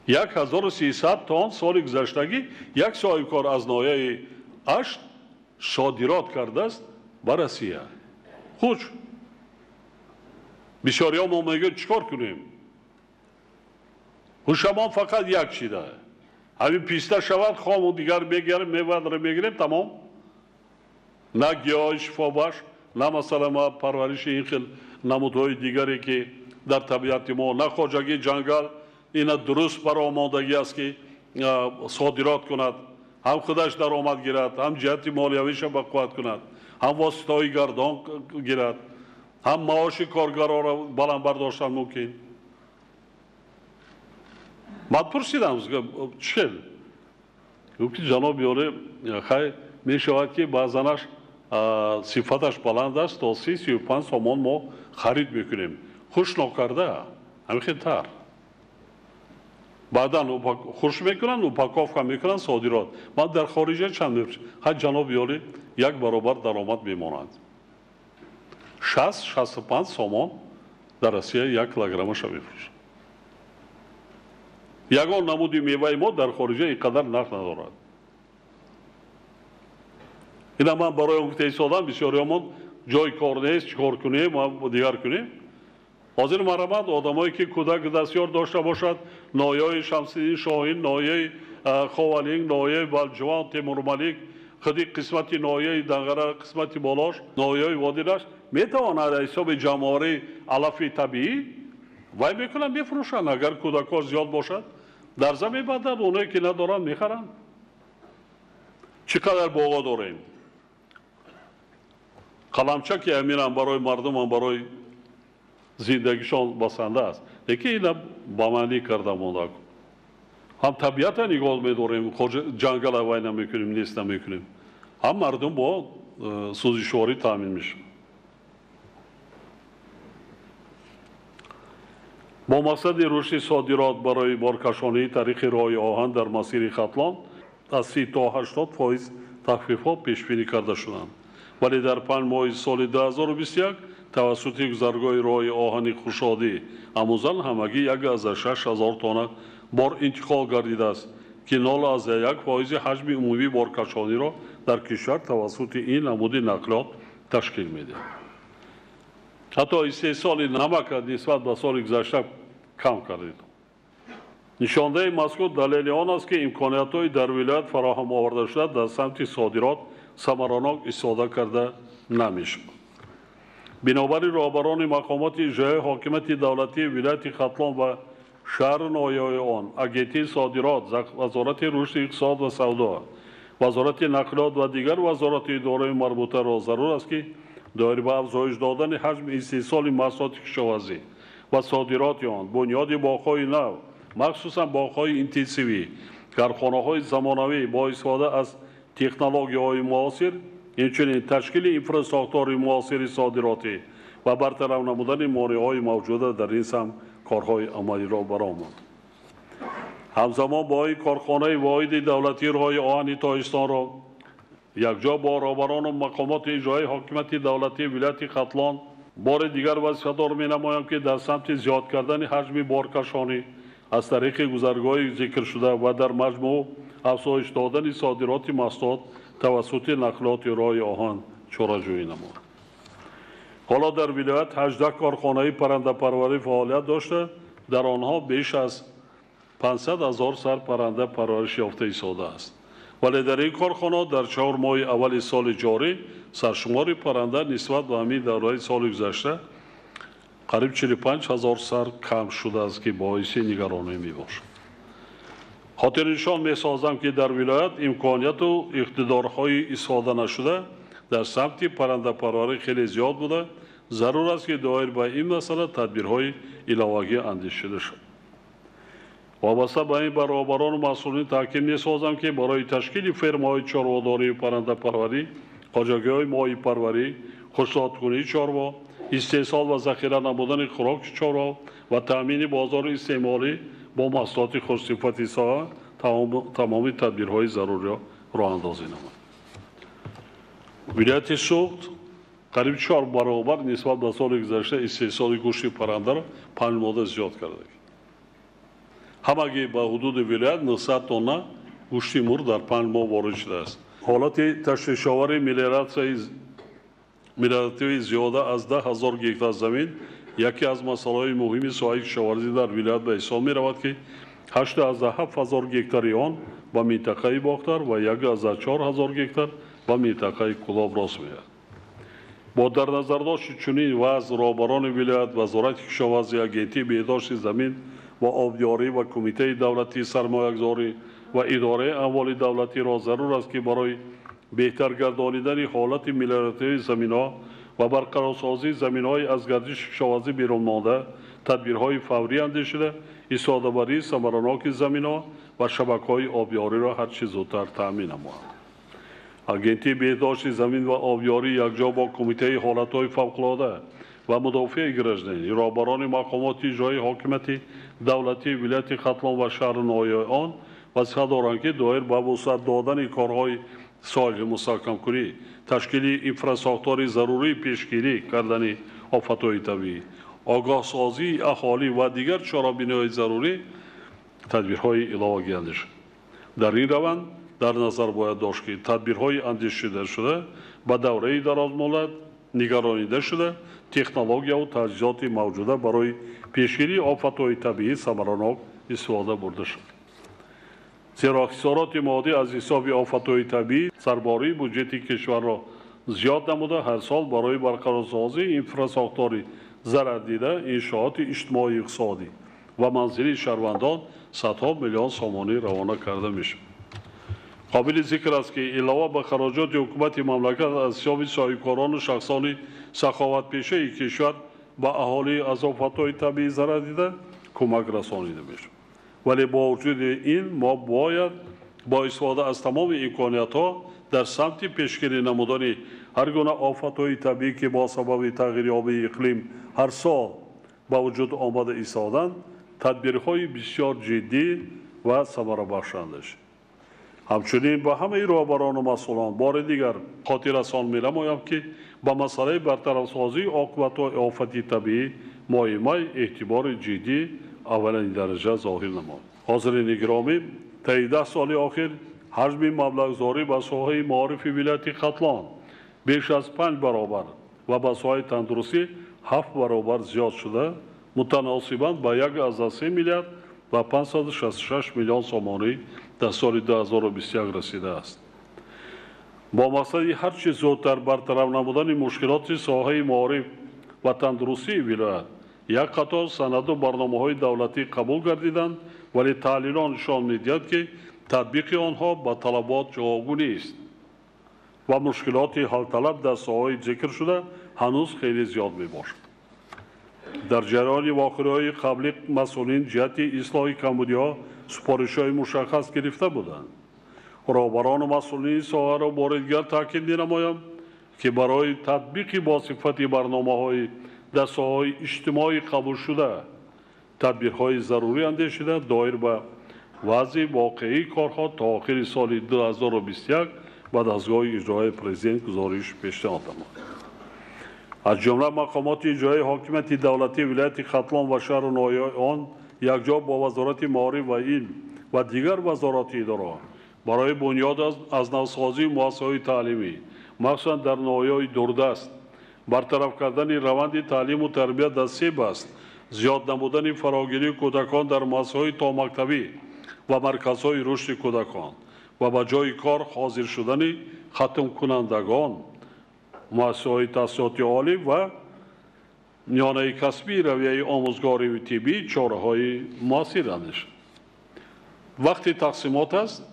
1300 тонн соли гузаштагӣ як соҳибкор аз ноҳияи Ашт содирот кардааст ба Россия. Хуч. Бисёриҳо мо мегӯянд чӣ кор кунем? Ҳушамон фақат як чида. Ҳамин писта шавад, хому дигар мегирем, меваро мегирем, тамом. На гиёҳи шифобахш, на масалан парвариши ин хел намудҳои дигаре, ки дар табиати мо, на хоҷагии ҷангал, ина дуруст баромодагӣ аст, ки содирот кунад, ҳам худаш даромад гирад, ҳам ҷиҳати молиявиша ба қувват кунад, ҳам воситаҳои гардон гирад, ҳам маоши коргароро баланд бардоштан мумкин. Ман пурсидам, чӣ хел? Гуфт ки ҷаноби олӣ, хай мешавад, ки баъзанаш сифаташ баланд аст, то 30-35 сомон мо харид мекунем. Хуш нокарда, ҳамин хел тар. Баъдан хуш мекунанд, упаковка мекунанд, содирот. Ман дар хориҷа чанд мепурсам? Хай ҷаноби олӣ, як баробар даромад мемонад. 60-65 сомон дар Россия 1 килограммаша мефурӯшад. Ягон намуди меваи мо дар хориҷа ин қадар нарх надорад. Ина ман барои он гуфта истодам, бисёриёмон ҷой кор нест, чӣ кор кунем, дигар кунем. Ҳозир марҳамат, одамое ки кӯдак дастёр дошта бошад, ноҳияи Шамсиддин Шоҳин, ноҳияи Ховалинг, ноҳияи Балҷувон, Темурмалик, худи қисмати ноҳияи Данғара, қисмати Болош, ноҳияи Водирашт метавонад аз ҳисоби ҷамъоварии алафи табиӣ вай мекунанд, мефурӯшанд. Агар кӯдакҳо зиёд бошад, дарза мебанданд, оное ки надоранд мехаранд. Чӣ қадар боғо дорем? Қаламча ки аминам барои мардумам, барои зиндагишон басанда аст. Лекин ина ба маънӣ карда монда. Ҳам табиата нигоҳ медорем, ҷангала вай намекунем, нест намекунем. Ҳам мардум бо сӯзишворӣ таъмин мешавад. Бо мақсади рушди содирот барои боркашонии тариқи роҳи оҳан дар масири Хатлон аз 30 то 80% тахфифҳо пешбинӣ карда шуданд. Вале дар 5 моҳи соли 2021 тавассути гузаргоҳи роҳи оҳани Хушодӣ Амузан ҳамагӣ 1,6 ҳазор тонна бор интиқол гардидааст, ки 0,1% ҳаҷми умумии боркашониро дар кишвар тавассути ин намуди нақлиёт ташкил медиҳад. Ҳатто истеҳсоли намак нисбат ба соли гузашта кам кардид. Нишондаи мазкур далели он аст, ки имкониятҳои дар вилоят фароҳам оварда шуда дар самти содирот самаранок истифода карда намешавад. Бинобар ин роҳбарони мақомоти иҷроияи ҳокимияти давлатии вилояти Хатлон ва шаҳру ноҳияҳои он, Агентии содирот, Вазорати рушди иқтисод ва савдо, Вазорати нақлиёт ва дигар вазорату идораҳои марбутаро зарур аст, ки доир ба афзоиш додани ҳаҷми истеҳсоли маҳсулоти кишоварзӣ ва содироти он, бунёди боғҳои нав, махсусан боғҳои интенсивӣ, корхонаҳои замонавӣ бо истифода аз технологияҳои муосир, инчунин ташкили инфрасохтори муосири содиротӣ ва бартараф намудани монеаҳои мавҷуда дар ин самт корҳои амалиро баромад. Ҳамзамон бо ин корхонаи воҳиди давлатии роҳи оҳани Тоҷикистонро якҷо бо роҳбарону мақомоти иҷроияи ҳокимияти давлатии вилояти Хатлон бори дигар вазифадор менамоям, ки дар самти зиёд кардани ҳаҷми боркашонӣ аз тариқи гузаргоҳи зикршуда ва дар маҷмӯъ афзоиш додани содироти маҳсулот тавассути нақлиёти роҳи оҳан чораҷӯӣ намуд. Ҳоло дар вилоят 18 корхонаи паррандапарварӣ фаъолият дошта, дар онҳо беш аз 500 ҳазор сар парранда парвариш ёфта истодааст. Вале дар ин корхона дар 4 моҳи аввали соли ҷорӣ саршумори парранда нисбат ба ҳамин давраи соли гузашта қариб 45 ҳазор сар кам шудааст, ки боиси нигаронӣ мебошад. Хотирнишон месозам, ки дар вилоят имконияту иқтидорҳои истифода нашуда дар самти паррандапарварӣ хеле зиёд буда, зарур аст, ки доир ба ин масъала тадбирҳои иловагӣ андешида шавад. Вобаста ба ин ба роҳбарону масъулин таъкид месозам, ки барои ташкили фермаҳои чорводорию паррандапарварӣ, хоҷагиҳои моҳипарварӣ, хушсоаткунии чорво, истеҳсол ва захира намудани хӯроки чорво ва таъмини бозори истеъмолӣ бо маҳсулоти хушсифати соҳа тамоми тадбирҳои заруриро роҳандозӣ намуд. Вилояти Суғд қариб 4 баробар нисбат ба соли гузашта истеҳсоли гӯшти паррандаро 5 мода зиёд карда. Ҳамагӣ ба ҳудуди вилоят 900 тонна гӯшти мурғ дар 5 моҳ ворид шудааст. Ҳолати ташвишовари мелиоративии зиёда аз 10 ҳазор гектар замин яке аз масъалаҳои муҳими соҳаи кишоварзӣ дар вилоят ба ҳисоб меравад, ки 8,7 ҳазор гектари он ба минтақаи Бохтар ва 1,4 ҳазор гектар ба минтақаи Кӯлоб рост меояд. Бо дар назардошти чунин вазъ роҳбарони вилоят, Вазорати кишоварзӣ, Агентии беҳдошти замин ва обёрӣ ва Кумитаи давлатии сармоягузорӣ ва идораи амволи давлатиро зарур аст, ки барои беҳтар гардонидани ҳолати мелиоративии заминҳо ва барқарорсозии заминҳои аз гардиши кишоварзӣ берун монда тадбирҳои фаврӣ андешида, истифодабарии самараноки заминҳо ва шабакаҳои обёриро ҳарчи зудтар таъмин намояд. Агентии беҳдошти замин ва обёрӣ якҷо бо Кумитаи ҳолатҳои фавқулода ва мудофиаи гражданӣ, роҳбарони мақомоти иҷроияи ҳокимияти давлатии вилояти Хатлон ва шаҳру ноҳияҳои он вазифа доранд, ки доир ба вусъат додани корҳои соҳили мустаҳкамкунӣ, ташкили инфрасохтори зарурии пешгирӣ кардани офатҳои табиӣ, огоҳсозии аҳолӣ ва дигар чорабиниҳои зарурӣ Тадбирҳои иловагӣ андешид. Дар ин раванд дар назар бояд дошт, ки тадбирҳои андешидашуда ба давраи дарозмуҳлат нигаронида шуда, технологияву таҷҳизоти мавҷуда барои пешгирии офатҳои табиӣ самаранок истифода бурда шуд. Зеро хисороти моддӣ аз ҳисоби офатҳои табиӣ сарбории буҷети кишварро зиёд намуда, ҳар сол барои барқарорсозии инфрасохтори зарардида, иншооти иҷтимоию иқтисодӣ ва манзили шаҳрвандон садҳо миллион сомонӣ равона карда мешавад. Қобили зикр аст, ки илова ба хароҷоти ҳукумати мамлакат аз ҳисоби соҳибкорону шахсони саховатпешаи кишвар ба аҳолӣ аз офатҳои табиӣ зарардида кӯмак расонида мешавад. Вале бо вуҷуди ин мо бояд бо истифода аз тамоми имкониятҳо дар самти пешгирӣ намудани ҳар гуна офатҳои табиӣ, ки бо сабаби тағйирёбии иқлим ҳар сол ба вуҷуд омада истоданд, тадбирҳои бисёр ҷиддӣ ва самарабахш андешид. Ҳамчунин ба ҳамаи роҳбарону масъулон бори дигар хотиррасон менамоям, ки ба масъалаи бартарафсозии оқибатҳои офати табиӣ моҳи май эътибори ҷиддӣ аввалини дараҷа зоҳир намуд. Ҳозирини гиромӣ, таи 10 соли охир ҳаҷми маблағгузорӣ ба соҳаи маорифи вилояти Хатлон беш аз 5 баробар ва ба соҳаи тандурустӣ 7 баробар зиёд шуда, мутаносибан ба 1,3 миллиард ва 566 миллион сомонӣ дар соли 2021 расидааст. Бо мақсади ҳар чӣ зудтар бартараф намудани мушкилоти соҳаи маориф ва тандурустии вилоят як қатор санаду барномаҳои давлатӣ қабул гардиданд, вале таҳлилҳо нишон медиҳад, ки татбиқи онҳо ба талабот ҷавобгӯ нест ва мушкилоти ҳалталаб дар соҳаҳои зикршуда ҳанӯз хеле зиёд мебошад. Дар ҷараёни воқеаҳои қаблӣ масъулин ҷиҳати ислоҳи камбудиҳо супоришҳои мушаххас гирифта буданд. Роҳбарону масъулини соҳаро бори дигар таъкид менамоям, ки барои татбиқи босифати барномаҳои дар соҳаҳои иҷтимоӣ қабулшуда тадбирҳои зарурӣ андешида, доир ба вазъи воқеии корҳо то охири соли 2021 ба дастгоҳи иҷроияи президент гузориш пешниҳод намуд. Аз ҷумла мақомоти иҷроияи ҳокимияти давлатии вилояти Хатлон ва шаҳру ноҳияҳои он якҷо бо Вазорати маориф ва илм ва дигар вазорати идораҳо барои бунёд аз навсозии муассисаҳои таълимӣ, махсусан дар ноҳияҳои дурдаст, бартараф кардани раванди таълиму тарбия дар се баст, зиёд намудани фарогирии кӯдакон дар муассисаҳои томактабӣ ва марказҳои рушди кӯдакон ва ба ҷои кор ҳозир шудани хатмкунандагон, муассисаҳои таҳсилоти олӣ ва миёнаи касбии равияи омӯзгорию тиббӣ чораҳои муассир андешад. Вақти тақсимот аст,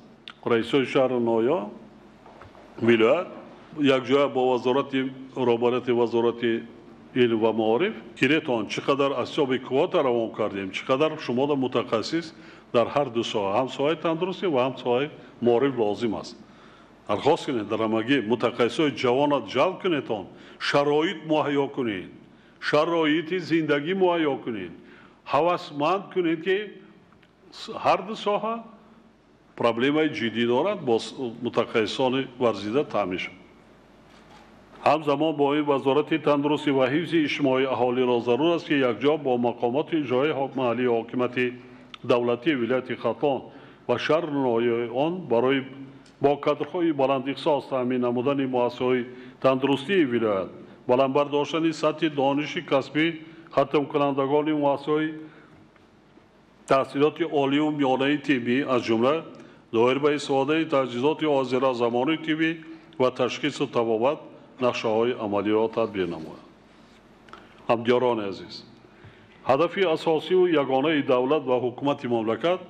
раисои шаҳру ноҳия вилоят якҷоя бо вазорати роҳбарияти Вазорати илм ва маориф киретон чӣ қадар аз ҳисоби квота равон кардем, чӣ қадар шумода мутахассис дар ҳар ду соҳа, ҳам соҳаи тандурустӣ ва ҳам соҳаи маориф лозим аст. Дархост кунед, дар ҳамагӣ мутахассисои ҷавонат ҷалб кунедон, шароит муҳайё кунед, шароити зиндагӣ муҳайё кунед, ҳавасманд кунед, ки ҳар ду соҳа проблемаи ҷиддӣ дорад, бо мутахассисони варзида таъмин шавад. Ҳамзамон бо ин Вазорати тандурустӣ ва ҳифзи иҷтимоии аҳолиро зарур аст, ки якҷо бо мақомоти иҷроияи маҳаллии ҳокимияти давлатии вилояти Хатлон ва шаҳру ноҳияҳои он барои бо кадрҳои баландихтисос таъмин намудани муассисаҳои тандурустии вилоят, баланд бардоштани сатҳи дониши касбӣ хатмкунандагони муассисаҳои таҳсилоти олию миёнаи тиббӣ, аз ҷумла доир ба истифодаи таҷҳизоти ҳозиразамони тиббӣ ва ташхису табобат нақшаҳои амалиро тадбир намояд. Ҳамдиёрони азиз, ҳадафи асосию ягонаи давлат ва ҳукумати мамлакат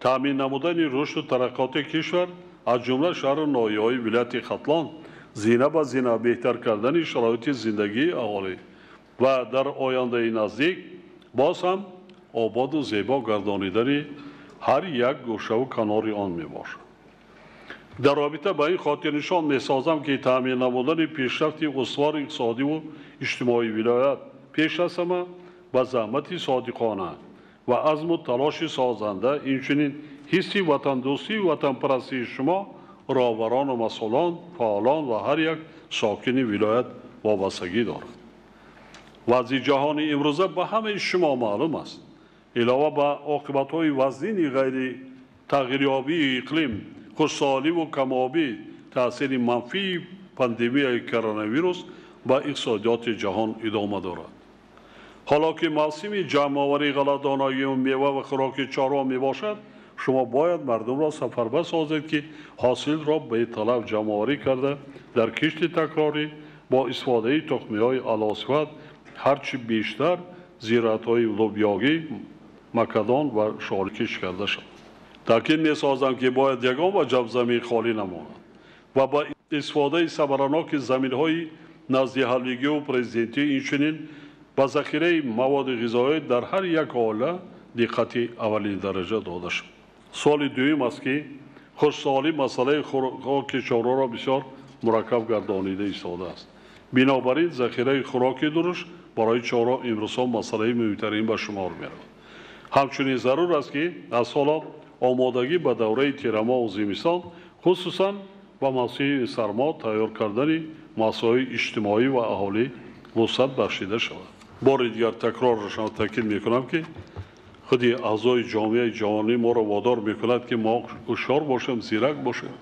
таъмин намудани рушду тараққиёти кишвар, аз ҷумла шаҳру ноҳияҳои вилояти Хатлон, зина ба зина беҳтар кардани шароити зиндагии аҳолӣ ва дар ояндаи наздик боз ҳам ободу зебо гардонидани ҳар як гӯшаву канори он мебошад. Дар робита ба ин хотирнишон месозам, ки таъмин намудани пешрафти устувори иқтисодиву иҷтимоии вилоят пеш аз ҳама ба заҳмати содиқона ва азму талоши созанда, инчунин ҳисси ватандӯстию ватанпарастии шумо, роҳбарону масъулон, фаъолон ва ҳар як сокини вилоят вобастагӣ дорад. Вазъи ҷаҳони имрӯза ба ҳамаи шумо маълум аст. Илова ба оқибатҳои вазнини ғайри тағйирёбии иқлим, хушсоливу камобӣ, таъсири манфии пандемияи коронавирус ба иқтисодиёти ҷаҳон идома дорад. Ҳоло ки мавсими ҷамъоварии ғалладонагию мева ва хӯроки чорво мебошад, шумо бояд мардумро сафарбар созед, ки ҳосилро беталаф ҷамъоварӣ карда дар кишти такрорӣ бо истифодаи тухмиҳои аълосифат ҳарчи бештар зироатҳои лӯбиёгӣ, макадон ва шолӣ кишт карда шавад. Таъкид месозам, ки бояд ягон ваҷаб замин холӣ намонад ва ба истифодаи самараноки заминҳои назди ҳавлигию президентӣ, инчунин ба захираи маводи ғизоӣ дар ҳар як оила диққати аввалин дараҷа дода шавад. Соли дуюм аст, ки хушсолӣ масъалаи хӯроки чорворо бисёр мураккаб гардонида истодааст. Бинобар ин захираи хӯроки дурушт барои чорво имрӯзҳо масъалаи муҳимтарин ба шумор меравад. Ҳамчунин зарур аст, ки аз ҳоло омодагӣ ба давраи тирамоҳу зимистон, хусусан ба мавсими сармо, тайёр кардани муассисаҳои иҷтимоӣ ва аҳолӣ вусъат бахшида шавад. Бори дигар такрорашон таъкид мекунам, ки худи аъзои ҷомеаи ҷаҳонӣ моро водор мекунад, ки мо ҳушёр бошем, зирак бошем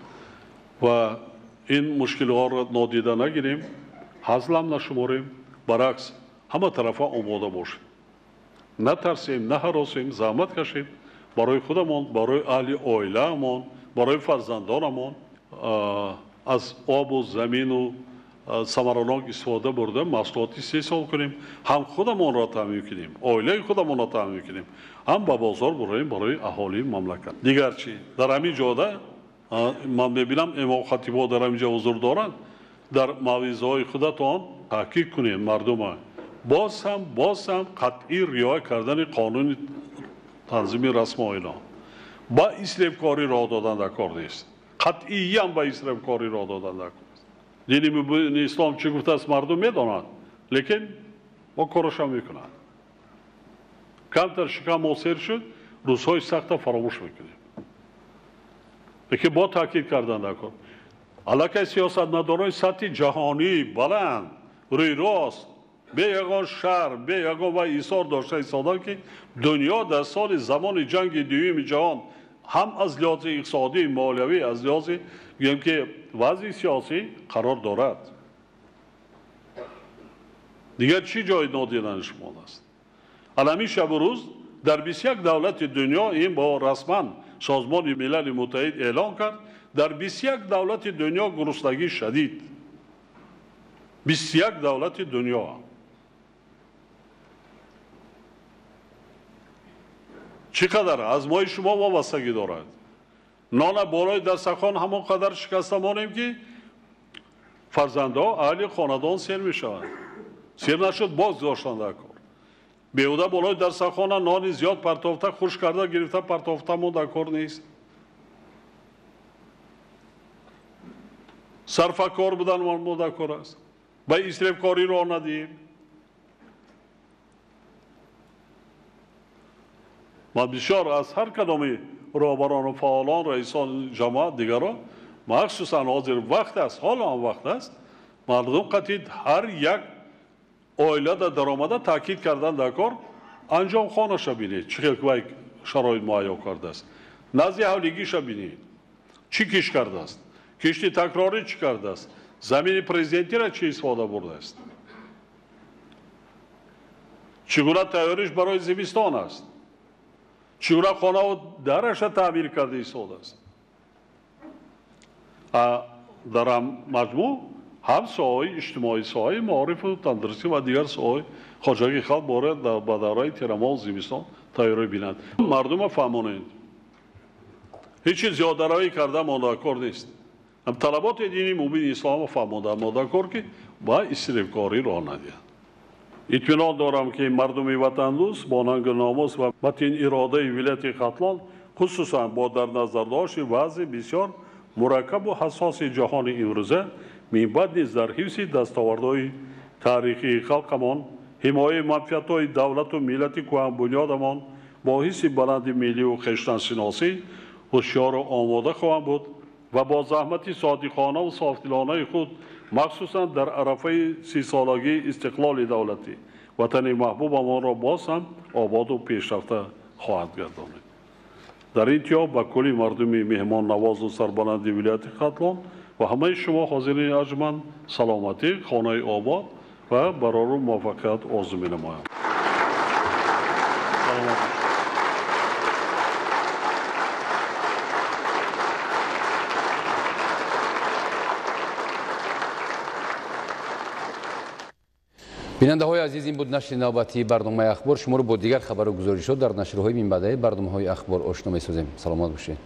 ва ин мушкилҳоро нодида нагирем, ҳазлам нашуморем, баръакс ҳама тарафа омода бошем, натарсем, наҳаросем, заҳмат кашем барои худамон, барои аҳли оилаамон, барои фарзандонамон аз обу замину самаранок истифода бурда маҳсулот истеҳсол кунем, ҳам худамонро таъмин кунем, оилаи худамонро таъмин кунем, ҳам ба бозор бурем барои аҳолии мамлакат. Дигар чӣ? Дар ҳамин ҷода ман мебинам имом хатибҳо дар ҳамин ҷо ҳузур доранд, дар мавъизаҳои худатон таъкид кунем мардума боз ҳам қатъӣ риоя кардани қонуни танзими расму оина. Ба исрифкорӣ роҳ додан дар кор нест, қатъиян ба исрифкорӣ роҳ додан дар кор нест. Дини мубини ислом чӣ гуфтааст мардум медонанд, лекин мо корашам мекунанд. Камтар шикам мо сер шуд, рӯзҳои сахта фаромӯш мекунем. Лекин бо таъкид кардан дар кор. Аллакай сиёсатмадорони сатҳи ҷаҳонӣ баланд, рӯи рост, бе ягон шаҳр, бе ягон вай исор дошта истодан, ки дунё дар соли замони ҷанги дуюми ҷаҳон ҳам аз лиҳози иқтисодӣ, молиявӣ, аз лиҳози гӯем ки вазъи сиёсӣ қарор дорад. Дигар чӣ ҷои нодиданаш мондааст? Алами шабу рӯз дар 21 давлати дунё ин бо расман Созмони Милали Муттаҳид эълон кард, дар 21 давлати дунё гуруснагӣ шадид. 21 давлати дунё. Чӣ қадар аз мои шумо вобастагӣ дорад? Нона болои дастархон ҳамон қадар шикаста монем, ки фарзандҳо аҳли хонадон сер мешаванд. Сер нашуд, боз доштан дар кор. Беҳуда болои дастархона нони зиёд партофта, хушк карда гирифта партофта мо дар кор нест. Сарфакор будан мо дар кор аст. Ба исрифкорӣ роҳ надиҳем. Ман бисёр аз ҳар кадоми роҳбарону фаъолон, раисони ҷамоат, дигарон, махсусан ҳозир вақт аст, ҳоло ҳам вақт аст, мардум қатъи ҳар як оилада даромада таъкид кардан дар кор, анҷом хонаша бинед, чӣ хел вай шароит муҳайё кардааст, назди ҳавлигиша бинед, чӣ кишт кардааст, кишти такрорӣ чӣ кардааст, замини президентиро чӣ истифода бурдааст, чӣ гуна тайёриш барои зимистон аст, чӣ гуна хонаву дараша таъмир карда истодааст. Дар маҷмӯъ ҳам соҳаҳои иҷтимоӣ, соҳаи маорифу тандурустӣ ва дигар соҳаҳои хоҷагии халқ бояд ба давраи тирамоҳу зимистон тайёрӣ бинанд. Мардума фаҳмонед, ҳеҷ чиз зиёдаравӣ карда мондакор нест. Ҳам талаботи дини мубини исломро фаҳмонда мондакор, ки ба исрифкорӣ роҳ надиҳанд. Итминон дорам, ки мардуми ватандӯст бо нангу номус ва матин иродаи вилояти Хатлон, хусусан бо дар назардошти вазъи бисёр мураккабу ҳассоси ҷаҳони имрӯза, минбаъд низ дар ҳифзи дастовардҳои таърихии халқамон, ҳимояи манфиатҳои давлату миллати кӯҳанбунёдамон бо ҳисси баланди миллию хештансиносӣ ҳушёру омода хоҳанд буд ва бо заҳмати содиқонаву софдилонаи худ, махсусан дар арафаи 30-солагии истиқлоли давлатӣ, ватани маҳбубамонро боз ҳам ободу пешрафта хоҳад гардонид. Дар интиҳо ба кулли мардуми меҳмоннавозу сарбаланди вилояти Хатлон ва ҳамаи шумо ҳозирини арҷманд саломатӣ, хонаи обод ва барору муваффақият орзу менамоям. Бинандаҳои азиз, ин буд нашри навбатии барномаи Ахбор. Шуморо бо дигар хабару гузоришҳо дар нашрҳои минбаъдаи барномаҳои Ахбор ошно месозем. Саломат бошед.